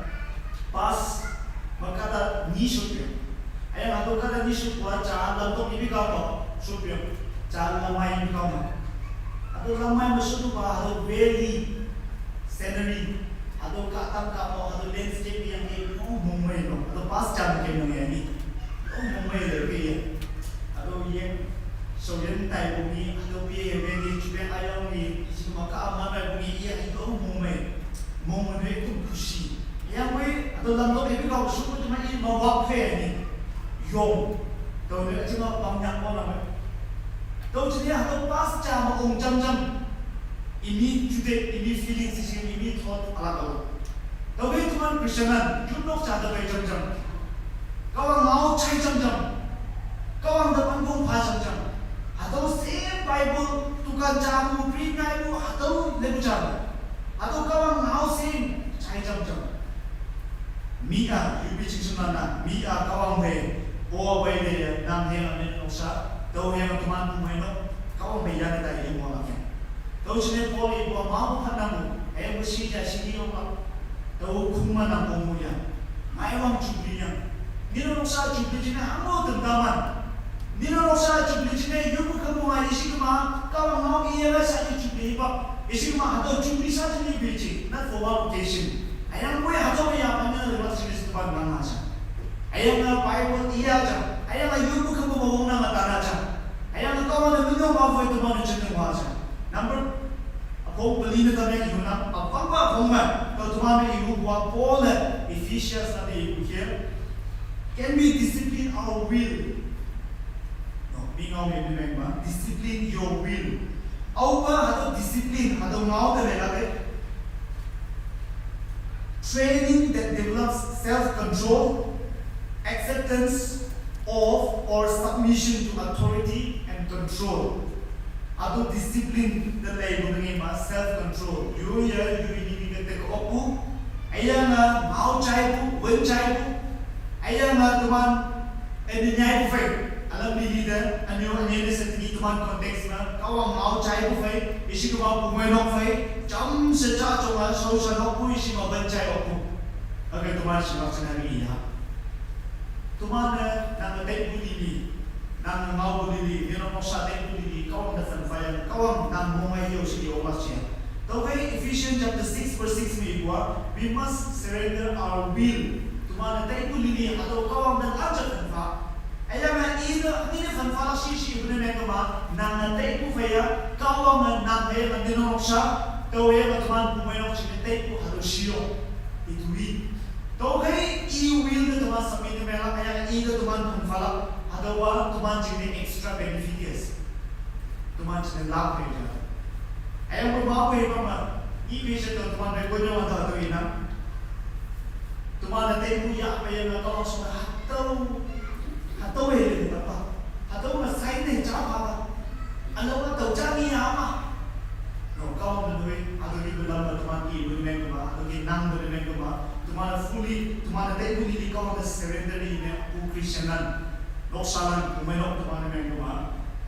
Pas makata ni shupyo. Aya ngato kata ni shupwa cha lam to ibi ka mo shupyo. Cha lamai ibi ka mo. Ato lamai ma shutu pa ato valley scenery. Ato ka tam ka mo ato landscape yang ke no mumbai no. Ato pas cha ke no ya ni. No mumbai le ke ya. Ato ye so yen tai bungi ato pie ye valley chupe ayong ni ichi ma ka ma bai bungi ya ito mumbai. Mumbai ne ito kushi. Yang wei, atau lam tu ibi kau suku cuma i mau wak fe ni. Yong. Tahu ni cuma pang yang mau nama. Tahu cuma atau pas cuma ong jam jam. Ini jude, ini feeling sisi, ini thought alat tahu. Tahu itu kan Christianan, jumlok cuma ada jam jam. Kawang mau chai jam jam. Kawang depan kong pa jam jam. Atau same Bible tukang jamu, bring ngai bu, atau lebu jamu. Ato kawang ngau sing chai jam jam. Mi a, yupi ching sum na, mi a kawang bai, bo bai de, nang he amen noksa, tau he tuman pu mai no, kawang bai ya de dai mo la ke. Tau chine Paul i bo mau phan na mu, he mu si ja si ni ong la. Tau kuma na mo mu ya. Mai wang chubli ya. Ni noksa chubli chine hamo tentaman. Nino noksa chubli chine yubu kamu ma isi kuma kawang mau iya la sa chubli pa. Isi kuma hato chubli sa chubli bichi. Not for one occasion. Ayang kue hato ya panya lewat sini setempat mana sa. Ayang na Bible iya ja. Ayang na yubu kamu ma wong na matana ja. Ayang na kawang na minyo ma fue tu mana chene wa ja. Number Akong beli na tame ki hunam, apang ba akong ma, kau tuan me ibu buat Paul le, Ephesians na te ibu here. Can we discipline our will? No, mi ngau me mi meng ma, discipline your will. Au ba, hado discipline, hado ngau te le la te. Training that develops self-control, acceptance of or submission to authority and control. Atu discipline te lei bu ngi ma self control. Yu ya yu ni ni te ko pu. Aya na mau chai bu, wen chai bu. Aya na tuman eni nyai bu fai. Alam ni ni da anyo anye ne se ni tuman context na. Kawa mau chai bu fai. Isi kuma bu mwe nok fai. Cham se cha chong a so sa nok bu isi ma wen chai bu. Oke tuman si nok sa na ni ya. Tuman na na te bu ni ni. Nang mau bu lili, nino noksa te bu lili, kawang da fan fire, kawang nang mo ngai yo si yo ma sia. Tau kai Ephesians chapter six verse six mi bua, we must surrender our will. Tuma na te bu lili, atau kawang da la ja fan fa. Aya ma i da, ni ne fan fa la si si bu ne me kama, nang na te bu fire, kawang na nang he na nino noksa, tau he ma tuman bu mai nok si ne te bu hado si yo. Itu wi. Tau kai i will da tuman submit me la, aya i da tuman fan fa la, hado wa tuman jing ne extra benefit. Tuman chine lak pe ja. Ayang ko ma ko ma ma. I pe se to tuman pe ko nyo ta to ina. Tuman na te ku ya pe ya na to so ha to. Ha to e le ta pa. Ha to ma sai ne cha pa pa. Ano ma to cha ni ya ma. No ka ma no e. A to ki ko lam tuman ki bu ne ko ma. A to ki nang bu ne ko ma. Tuman fully tuman na te ku ni ka ma surrender ni ne ku Christian nan. Noksa lan ku me nok tuman ne ko ma.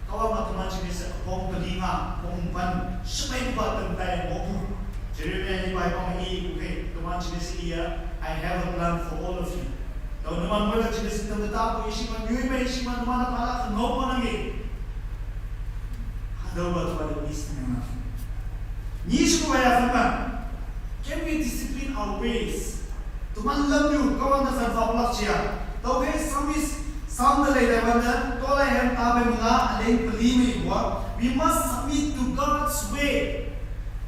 Kahwang a teman chingnü sü apong pali nga, apong pan, shemai kuba tem tai mopu. Jeremiah ni bai pang i, okay, teman chingnü sü iya, "I have a plan for all of you." Tau numan wala chingnü sü tem ta pu, ishi man, yui mai ishi man, numan a pala, no pa nangi. Hadau ba teman de is na. Ni shi kuba ya fan ba. Can we discipline our ways? Teman lam yu, Kahwang ta san fa ulak chia. Tau ke Psalmist, Psalm ta lei lei ban da, to lei hem ta be mga, aleng pali mi wa. We must submit to God's way.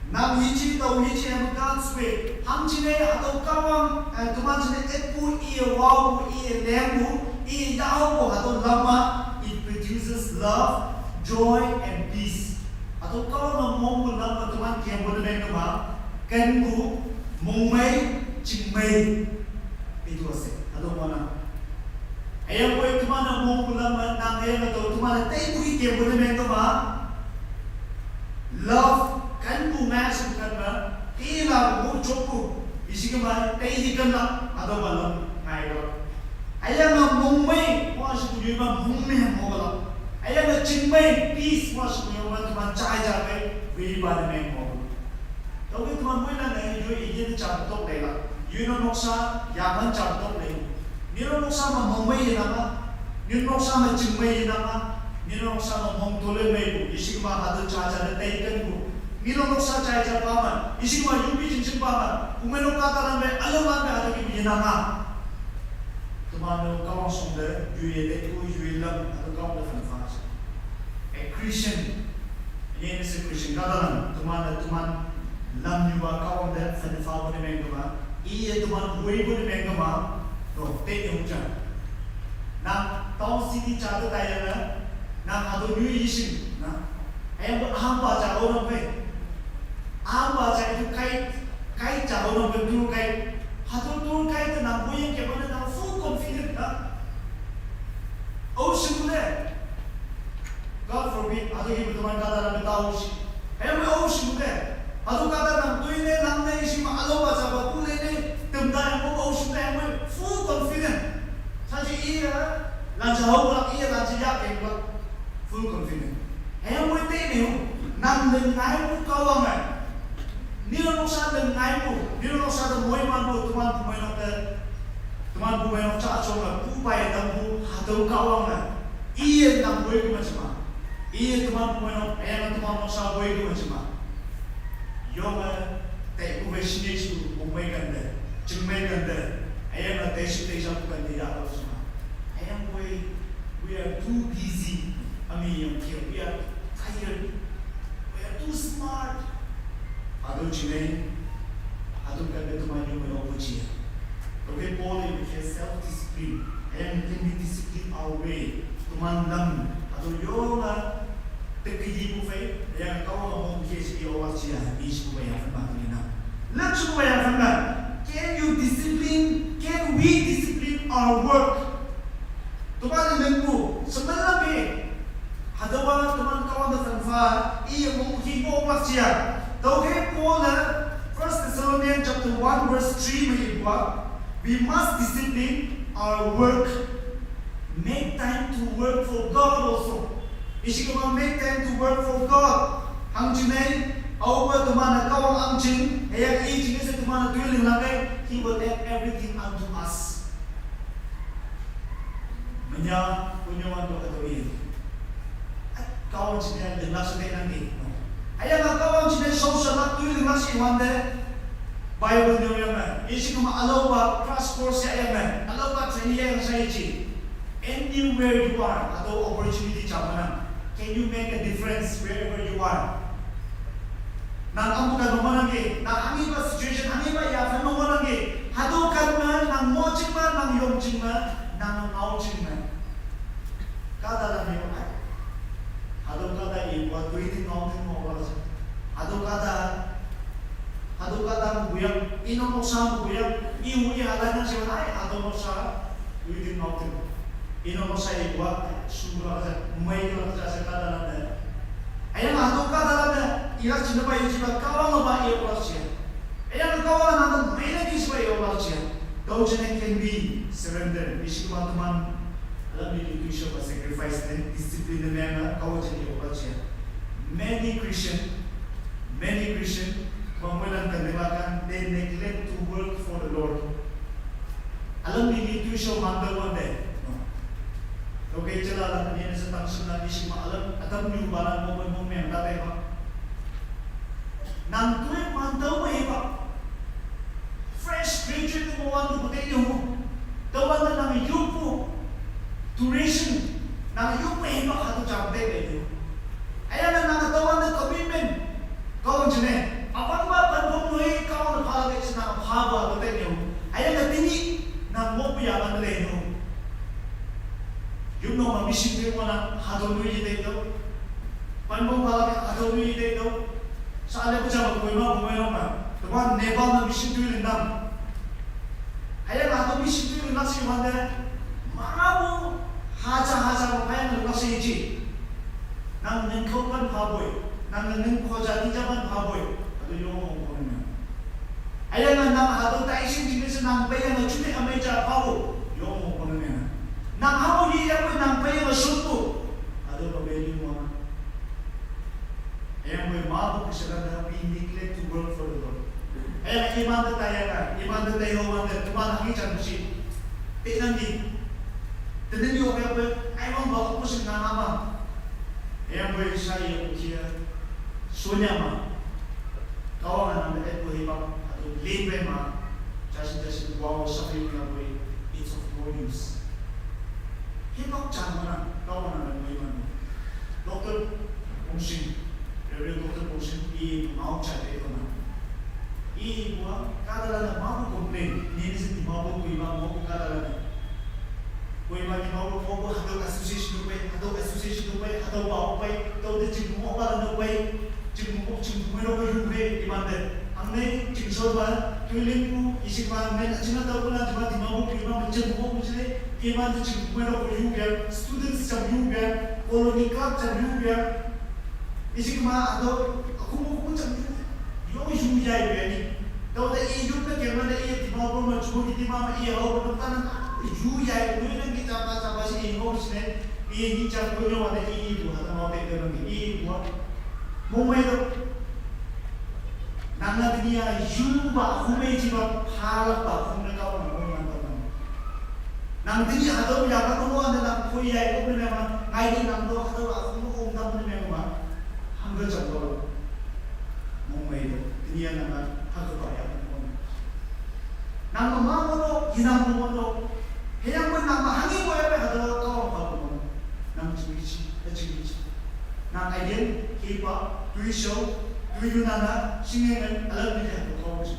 Nang hichi tau hichi hem God's way. Hangchi ne, atau Kahwang, eh, teman chi ne etpu i wau pu i leng pu, i yau pu, atau lama, it produces love, joy, and peace. Atau Kahwang a mong pu lama teman kiam pu ne meng kama, ken pu, mong mei, ching mei. Itu ase, atau mana. Ayang koi teman a mong pu lama, nang ayang atau teman a tei pu i kiam pu ne meng kama. Love, kan pu ngai sum kan ma, ti la pu chok pu, isi kama, tei di kan la, atau ba lam, ngai la. Ayang a mong mei, wa shi pu yui ma mong mei mo la. Ayang a ching mei, peace, wa shi pu yui ma teman chai ja mei, wi ba ne mei mo. Tau ke teman mui na ne, yui i yin cha tok lei la. Yui no noksa, ya man cha tok lei. Ni no noksa ma mong mei yin na ma. Ni no noksa ma ching mei yin na ma. Ni no noksa ma mong to le mei bu. Ishi ma ha de cha cha de tei ken bu. Ni no noksa cha cha pa ma. Ishi ma yui bi ching ching pa ma. Ku mei no ka ta lan mei, alo lan mei ha de ki yin na ma. Teman no Kahwang song de, yui ye de ku, yui lam, ha de Kahwang de fan fa. A Christian, ye ne se Christian, ka ta lan, teman de teman lam yu ba Kahwang de fan fa bu ne meng kama, i ye teman wei bu ne meng kama, no, te ye hu cha. Na, town city cha de ta ya na, na ha do nyu yi shin, na. Ayang bu aham ba cha o na pe. Aham ba cha itu kai, kai cha o na pe tu kai. Ha do tu kai te na bu ye ke ba na full confident na. O shin bu ne. God forbid, ha do ki bu teman ka ta na ta o shi. Ayang bu o shin bu ne. Ha do ka ta na tu ne, nang ne, ishi ma alo ba cha ba ku le ne. Tem ta yang bu o shin ne, ayang bu full confident. Sa ji i ya, la cha o la i ya, la cha ya ke la. Full confident. Ayang bu te ne, nang de ngai bu Kahwang ai. Ni no noksa de ngai bu, ni no noksa de moi man bu, teman bu moi nok de, teman bu moi nok cha chong a, bu bai dang bu, ha dau Kahwang a. Iye dang boi kuma chima. Iye teman bu moi nok, ayang teman noksa boi kuma chima. Yong a, te bu bai shi ne chu, bu bai kan de, ching bai kan de. Ayang a te shi te sha bu kan de ya lo chima. Ayang boi, we are too busy. Ami yong ke, we are tired. We are too smart. Ado chine, ado kabe teman yung may opo chiya. Okay, Paul in his self-discipline. Ayang, can we discipline our way? Teman lam, ado yonga, tekidi bu fai, ayang Kahwang mo ke si yo wa chiya, is bu ya fan ba ni na. Lam su bu ya fan ba. Can you discipline? Can we discipline our work? Teman lam bu, sebenarnya be, hadawa teman Kahwang de fan fa, i ye mong ki mo wa chiya. Tau ke Paul a, First Thessalonians chapter one verse three me i wa, we must discipline our work. Make time to work for God also. Ishi kama make time to work for God. Hang chinai, au ba teman a Kahwang ang chin, ayang i chin se teman a tuiling lakai, He will add everything unto us. Menya, punyo wan do ato i. Kahwang chinai, de la su de nang i. Ayang Kahwang chinai, social la tuiling la si wan de. Bible nyo yang na. Ishi kuma alo ba crash course ya yang na. Alo ba training ya yang sa ichi. Anywhere you are, ato opportunity cha mana. Can you make a difference wherever you are? Nang amu ka no manang ke, nang hangi ba situation, hangi ba ya fan no manang ke. Hado kan ma, nang mo ching ma, nang yong ching ma, nang ngau ching ma. Kada la ni ai. Hado kada i wa tui ti ngau ti ngau wa la. Hado kada, hado kada mu buyang, ino mo sa mu buyang, i hu i ala na se ai, hado mo sa, tui ti ngau ti. Ino mo sa i wa, su la ka sa, mai la ka sa kada la na. Ayang hado kada la na, ila china ba i chi ba Kahwang ba i wa sia. Ayang Kahwang na mai na ki si ba i wa sia. Tau chene can be surrender, ishi ba teman, alam ni tu sha ba sacrifice. Christ ne discipline ne menga kawo jeni oba chia. Many Christian, many Christian, mangwe lang kan dema kan, they neglect to work for the Lord. Alam ni ni tu show manda wande. No. Okay, chala la ni ne sa tang sum na ni shima alam, atam ni ba la mo mo men da ba. Nang tui mantau mo hiba. Fresh graduate mo wan tu putih ni hu. Tau wan na nang yupu. Duration. Nang yupu hiba hatu jam te be ni hu. Aya na nang tau wan na commitment. Kau jene. Apan ba pan bom nui kau na pha ke sina pha ba putih ni hu. Aya na tini nang mo pu ya ban le ni hu. Yup no ma mission te mo na hatu nui te tau. Pan bom pha ke hatu nui te tau. Sa le ko jaba ko ma ko ma ma. Teman Nepal na mission tu lendang. Haya ma to mission tu lendang si wande. Marabu haja haja ma haya lendang si ji. Nang neng ko pan pha boy. Nang neng ko ja ni ja pan pha boy. Atu yo mo ko na. Haya nang nang hatu tai sin ji ni se nang pe yang chu te amai ja pha bo. Yo mo ko na. Nang ha bo ni ya ko nang pe yang shun bo. Atu ko be ni mo. Ayang boy ma bu Christian da we neglect to work for the Lord. Ayang iman da taya ka, iman da tayo wan da, tuman hangi chan shi. Te nang di. Te nang yo ka boy, ay wan ba ko shi na ma. Ayang boy sa ye ko kia. Sonya ma. Kawa nang da et ko hiba, atu lin be ma. Jasin jasin wow suffering na boy. It's of no use. Hiba chan ma na, kawa nang da boy ma. Doctor Bongsin, Reverend Doctor Bongsin, i mau cha de ko na. I bua kada la na mau complain, ni ni si mau ko i ma mau kada la na. Ko i ma ni mau ko ko hado association no pai, hado association no pai, hado ba pai, to de jing mo ba no pai, jing mo jing mo ro ko yu re i man de. Ang ne jing so ba, tu ling ku, i si ma ne na jing na to ko na jing ma di mau ko i ma jing mo ko jing le, i man de jing mo ro ko yu ya, students jam yu ya, colony club jam yu ya. Isi kuma ado, aku mau aku cakap, yo yu yai beri. Tahu tak i yu tak kemana i di mau pun mau cuba di mau i hau pun tak nak yu yai. Yu nak kita apa apa si i mau sini i ni cakap punya mana i itu atau mau pegang i buat. Mau main tu. Nang na dunia yu ba aku mai jiba pala ba aku nak kau nak mau mantap. Nang tini hado ya ka no wan nang pui ya ko ne ma ngai ni nang do hado a ko ko ta ne ma ma. Hang do chang do. Mo mai do. Tini ya nang ha ko ba ya ko. Nang ma ma mo do, ki nang mo do. He ya mo nang ma hangi mo ya be hado ka wa pa ko. Nang chi chi, chi chi. Nang again, ki pa, tui show, tui yu nana, singing and alam ni ya ko ko.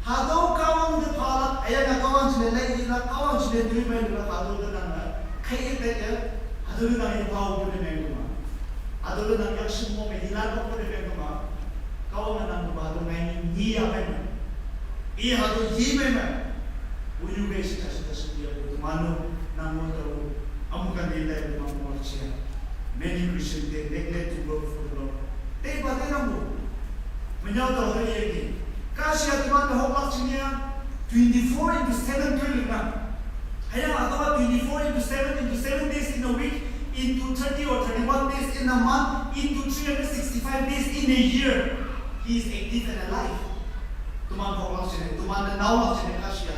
Hado kawang de pala, aya na kawang jine lai ila, kawang jine dui mai la hado de nang na, kai de ya, hado de nang pau de ne ma. Hado de nang yak shimo me ila ko de ma. Kawang nang ba do ngai ni ya mai ma. I hado yi mai ma. Uyu ke shi ta shi ta shi ya ko mano nang mo to amu kan de lai ma mo chia. Many Christians they neglect to work for the Lord. Te ba te nang mo. Menyau tau hari ini. Kasi atu mana hok lak sini ya. Twenty-four into seven tu lima. Hanya atau twenty-four into seven into seven days in a week, into thirty or thirty-one days in a month, into three hundred sixty-five days in a year. He is active and alive. Tuman hok lak sini, tuman na nau lak sini kasi ya.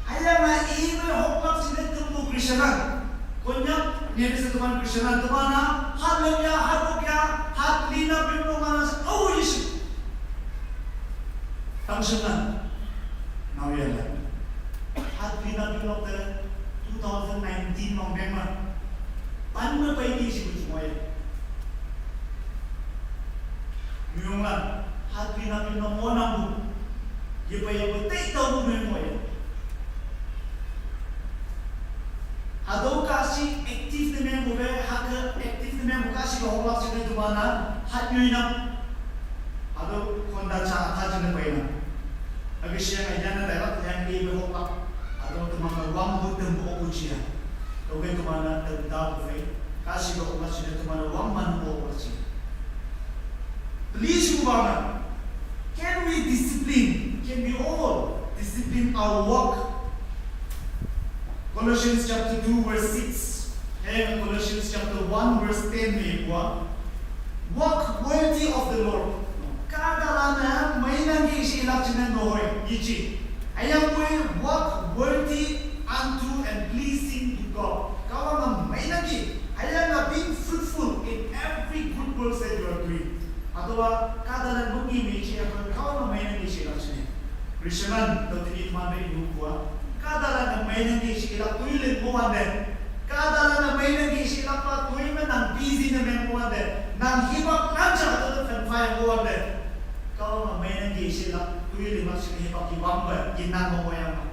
Hanya na ibe hok lak sini tumbuh Christian. Konyak, ni bisa tuman Christian, tuman na, hat lem ya, hat buk ya, hat lina pin tuman na, oh, isi. Tang sena. Now ya lah. Hat pina pin lok te two thousand nineteen nong beng ma. Pan me pai ti si bu moya. Miong la. Hat pina pin nong mo nang bu. Ye pai ye pai te tau bu me moya. Hado kasi active ne meng bu be, hake active ne meng bu kasi ba hok lak sini tuman na, hat nyui na. Hado konda cha ta jene pai na. Agi siang a yana da lak yang e be hok lak. Hado tuman na wang bu tem bu oku chia. Oke tuman na tem da bu fe. Kasi ba hok lak sini tuman na wang man bu oku chia. Please, Baba, can we discipline? Can we all discipline our work? Colossians chapter two, verse six. Hang on, Colossians One verse ten me kua, walk worthy of the Lord. Kahtalan na meinang ki shi ilak chine nohoi, ichi. Ayang koi walk worthy unto and pleasing to God. Kahwang na meinang ki, ayang na being fruitful in every good works that you are doing. Atau kahtalan bukni me ichi apa, kahwang na meinang ki shi ilak chine. Christian, tau tini teman be ibu kua. Kahtalan na meinang ki shi ilak tuiling mo wande. Kahtalan na meinang ki shi ilak pa tui me nang busy na meng mo wande. Nang hipak nang cha atau fan fire mo wande. Kahwang na meinang ki shi ilak tuiling mak shi hipak ki wang ba, ki nang mo yang ma.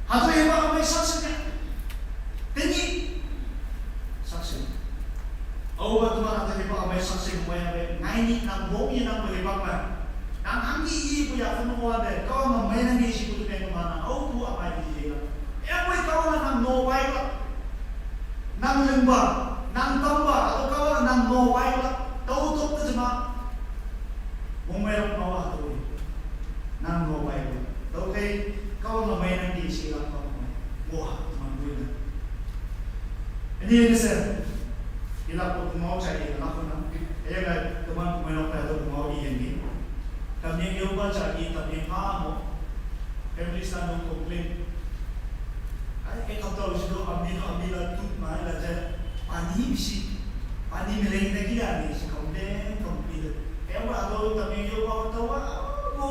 Hatu hipak amai saksi ne. Tini. Saksi. Au ba teman atau hipak amai saksi mo yang be. Ngai ni nang bong ni nang hipak ma. Nang hanggi i ku ya fun ko ade, kau ma mai nang isi ku tu peng mana, au ku amai di je la. Ya ku kau na nang no bai la. Nang lemba, nang tamba, atau kau na nang no bai la. Tau tok tu jema. Mong mai rap mawa tu. Nang no bai la. Tau kai kau na mai nang isi la kau mai. Wah, teman gue na. Ini ini sen. Ilak ko mau cari ilak ko na. Aya ga teman ko mai nok pa tu mau iyan ni. Tamyeng yo ba cha i tamyeng ha mo. Every Sunday complain. Ai, ek hapta usi do amni do amni la tut ma la ja pani bisi. Pani mele na ki ani si complain, complain. Ek ba ado tamyeng yo ba ta wa mo.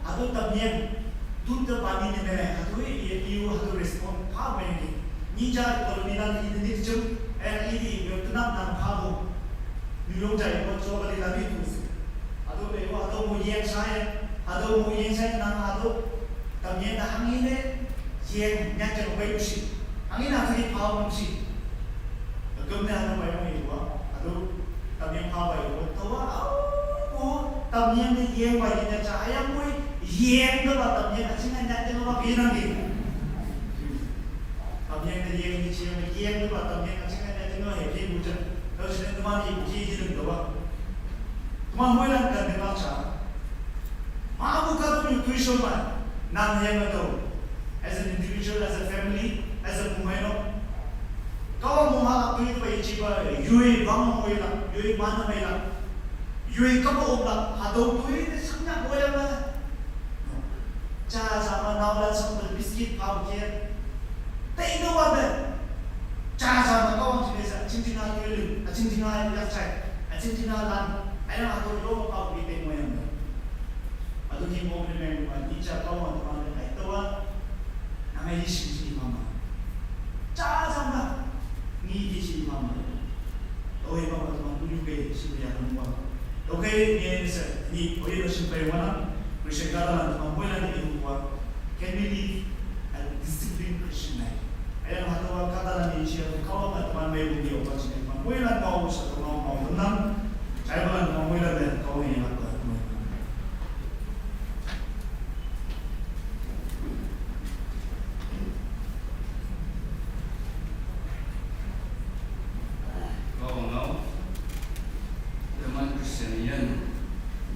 Ado tamyeng tut ta pani ni mele. Ado i i ado respond pa mo yang ki. Ni ja ko ni la ni ni jum. Ai i di yo tanam nam pa mo. Ni long ja ko cho ka ni la ni tu. Ado le ko ado mo yang sai. Ado mo yang sai na ado. Tamyeng na hangin ne. Yang nyat ke bai usi. Hangin na tadi pau usi. Agam ne ado bai mo iwa. Ado tamyeng pau bai iwa. Tawa au. Ko tamyeng ne yang bai ne cha ayam mo yang ke ba tamyeng na chinga nyat ke ba pinang di. Tamyeng ne yang ni chi yang ke ba tamyeng na chinga nyat ke ba he pi bu cha. Kau sini teman ibu chi ji deng tawa. Teman mo yang kan dengar cha. Mabu ka tu nyu tuition ma, nang yang atau. As an individual, as a family, as a mumai no. Kau mumai la tui tu bai chiba, yui bang mo ila, yui mana mai la. Yui kapo om la, hadau tui ni sangnya mo yang la. Cha cha ma nau la sang biscuit pau ke. Tei no wa de. Cha cha ma kau ang chine sa, ching ching a tui lu, a ching ching a yak chai, a ching ching a lan, a yang a tui lo ma pau ke tei mo yang de. Atu ki mo ni meng ma ni cha kau ma ma ni ai to wa. Na ngai shi shi ma ma. Cha cha na. Ni ki shi ma ma. To he ma ma to ma ku ni ke shi ya na ma. Okay, ni se ni o ye shi pe wa na. Ku shi ka la ma mo la ni ku wa. Can we live a disciplined Christian life? Ayang hatu wa kata la ni shi ya kau ma ma me bu ni o pa shi ma. Mo la ma o sa to ma ma na. Chai ma ma mo la de kau ni la pa. Kau ngau, teman Kristian ian,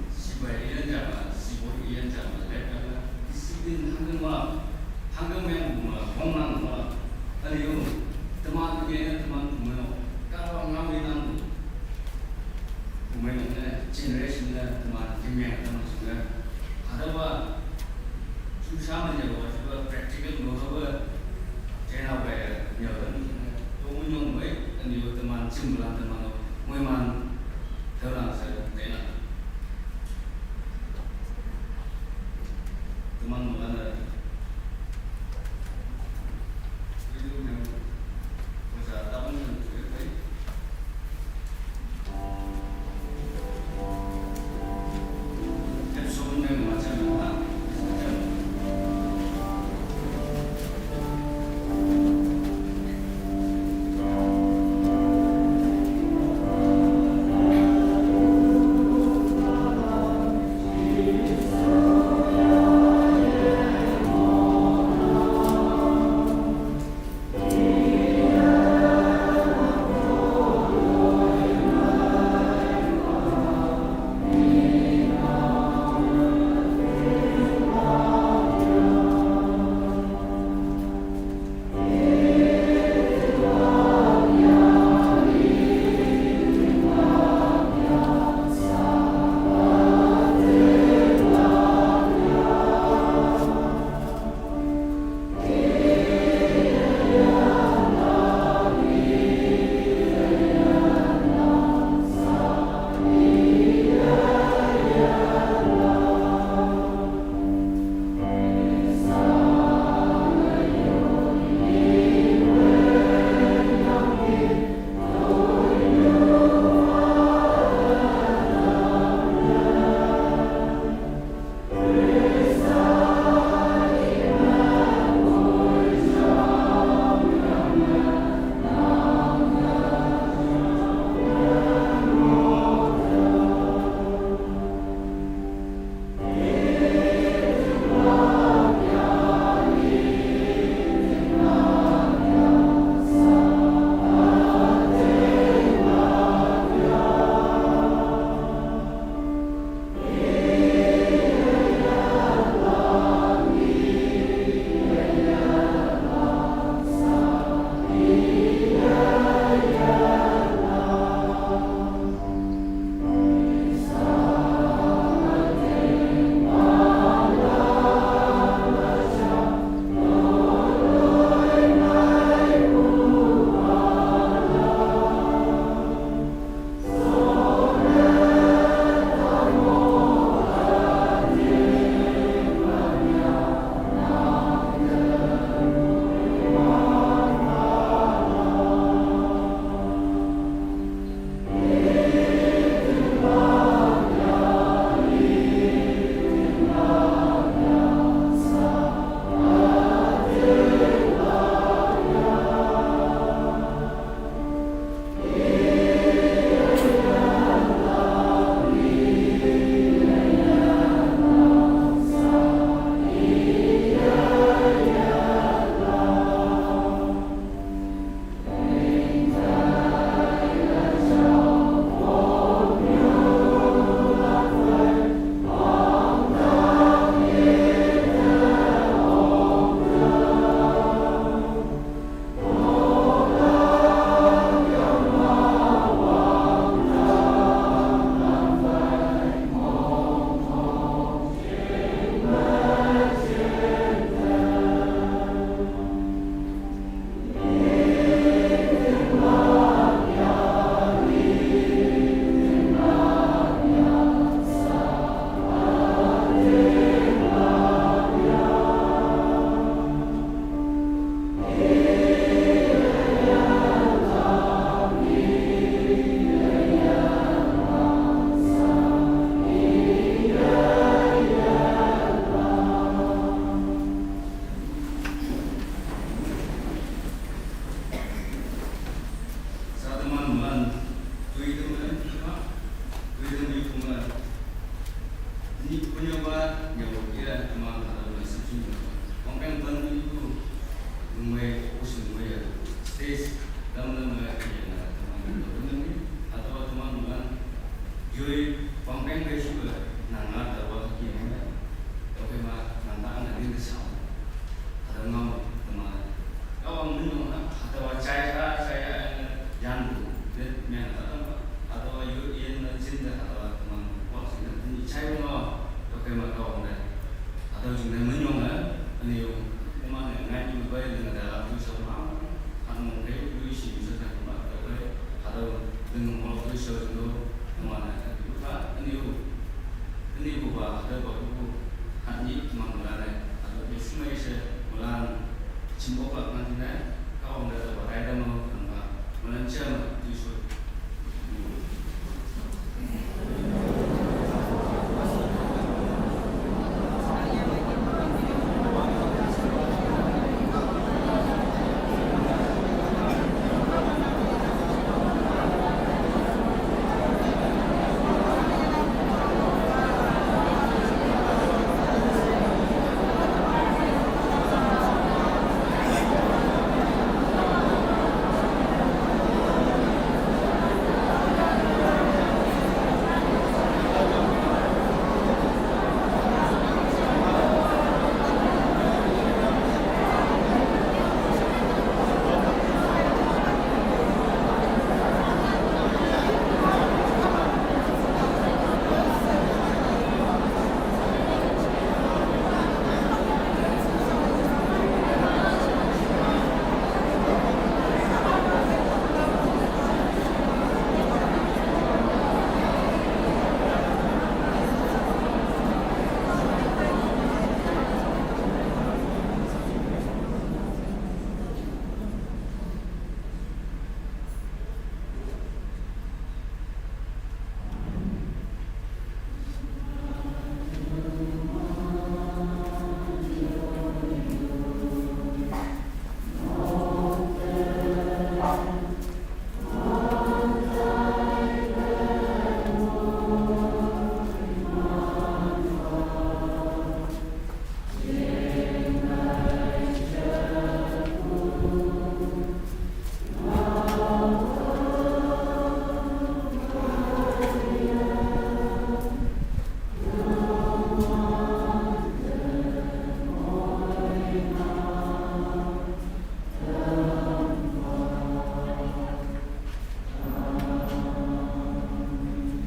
sibai ian jama, sibor ian jama, lek kala, disiplin hanggang wa, hanggang yang bunga, kong nang wa, aliu, teman ian teman bunga, kau ngau ian. Kumai nang na generation na teman kimyang teman sunga. Ada ba susah manja ba, sudah practical no ba. China ba ya, ya ba ni. To munyong ba, ani yo teman simbulan teman. Mui man, teman sa, tena. Teman mana? Gam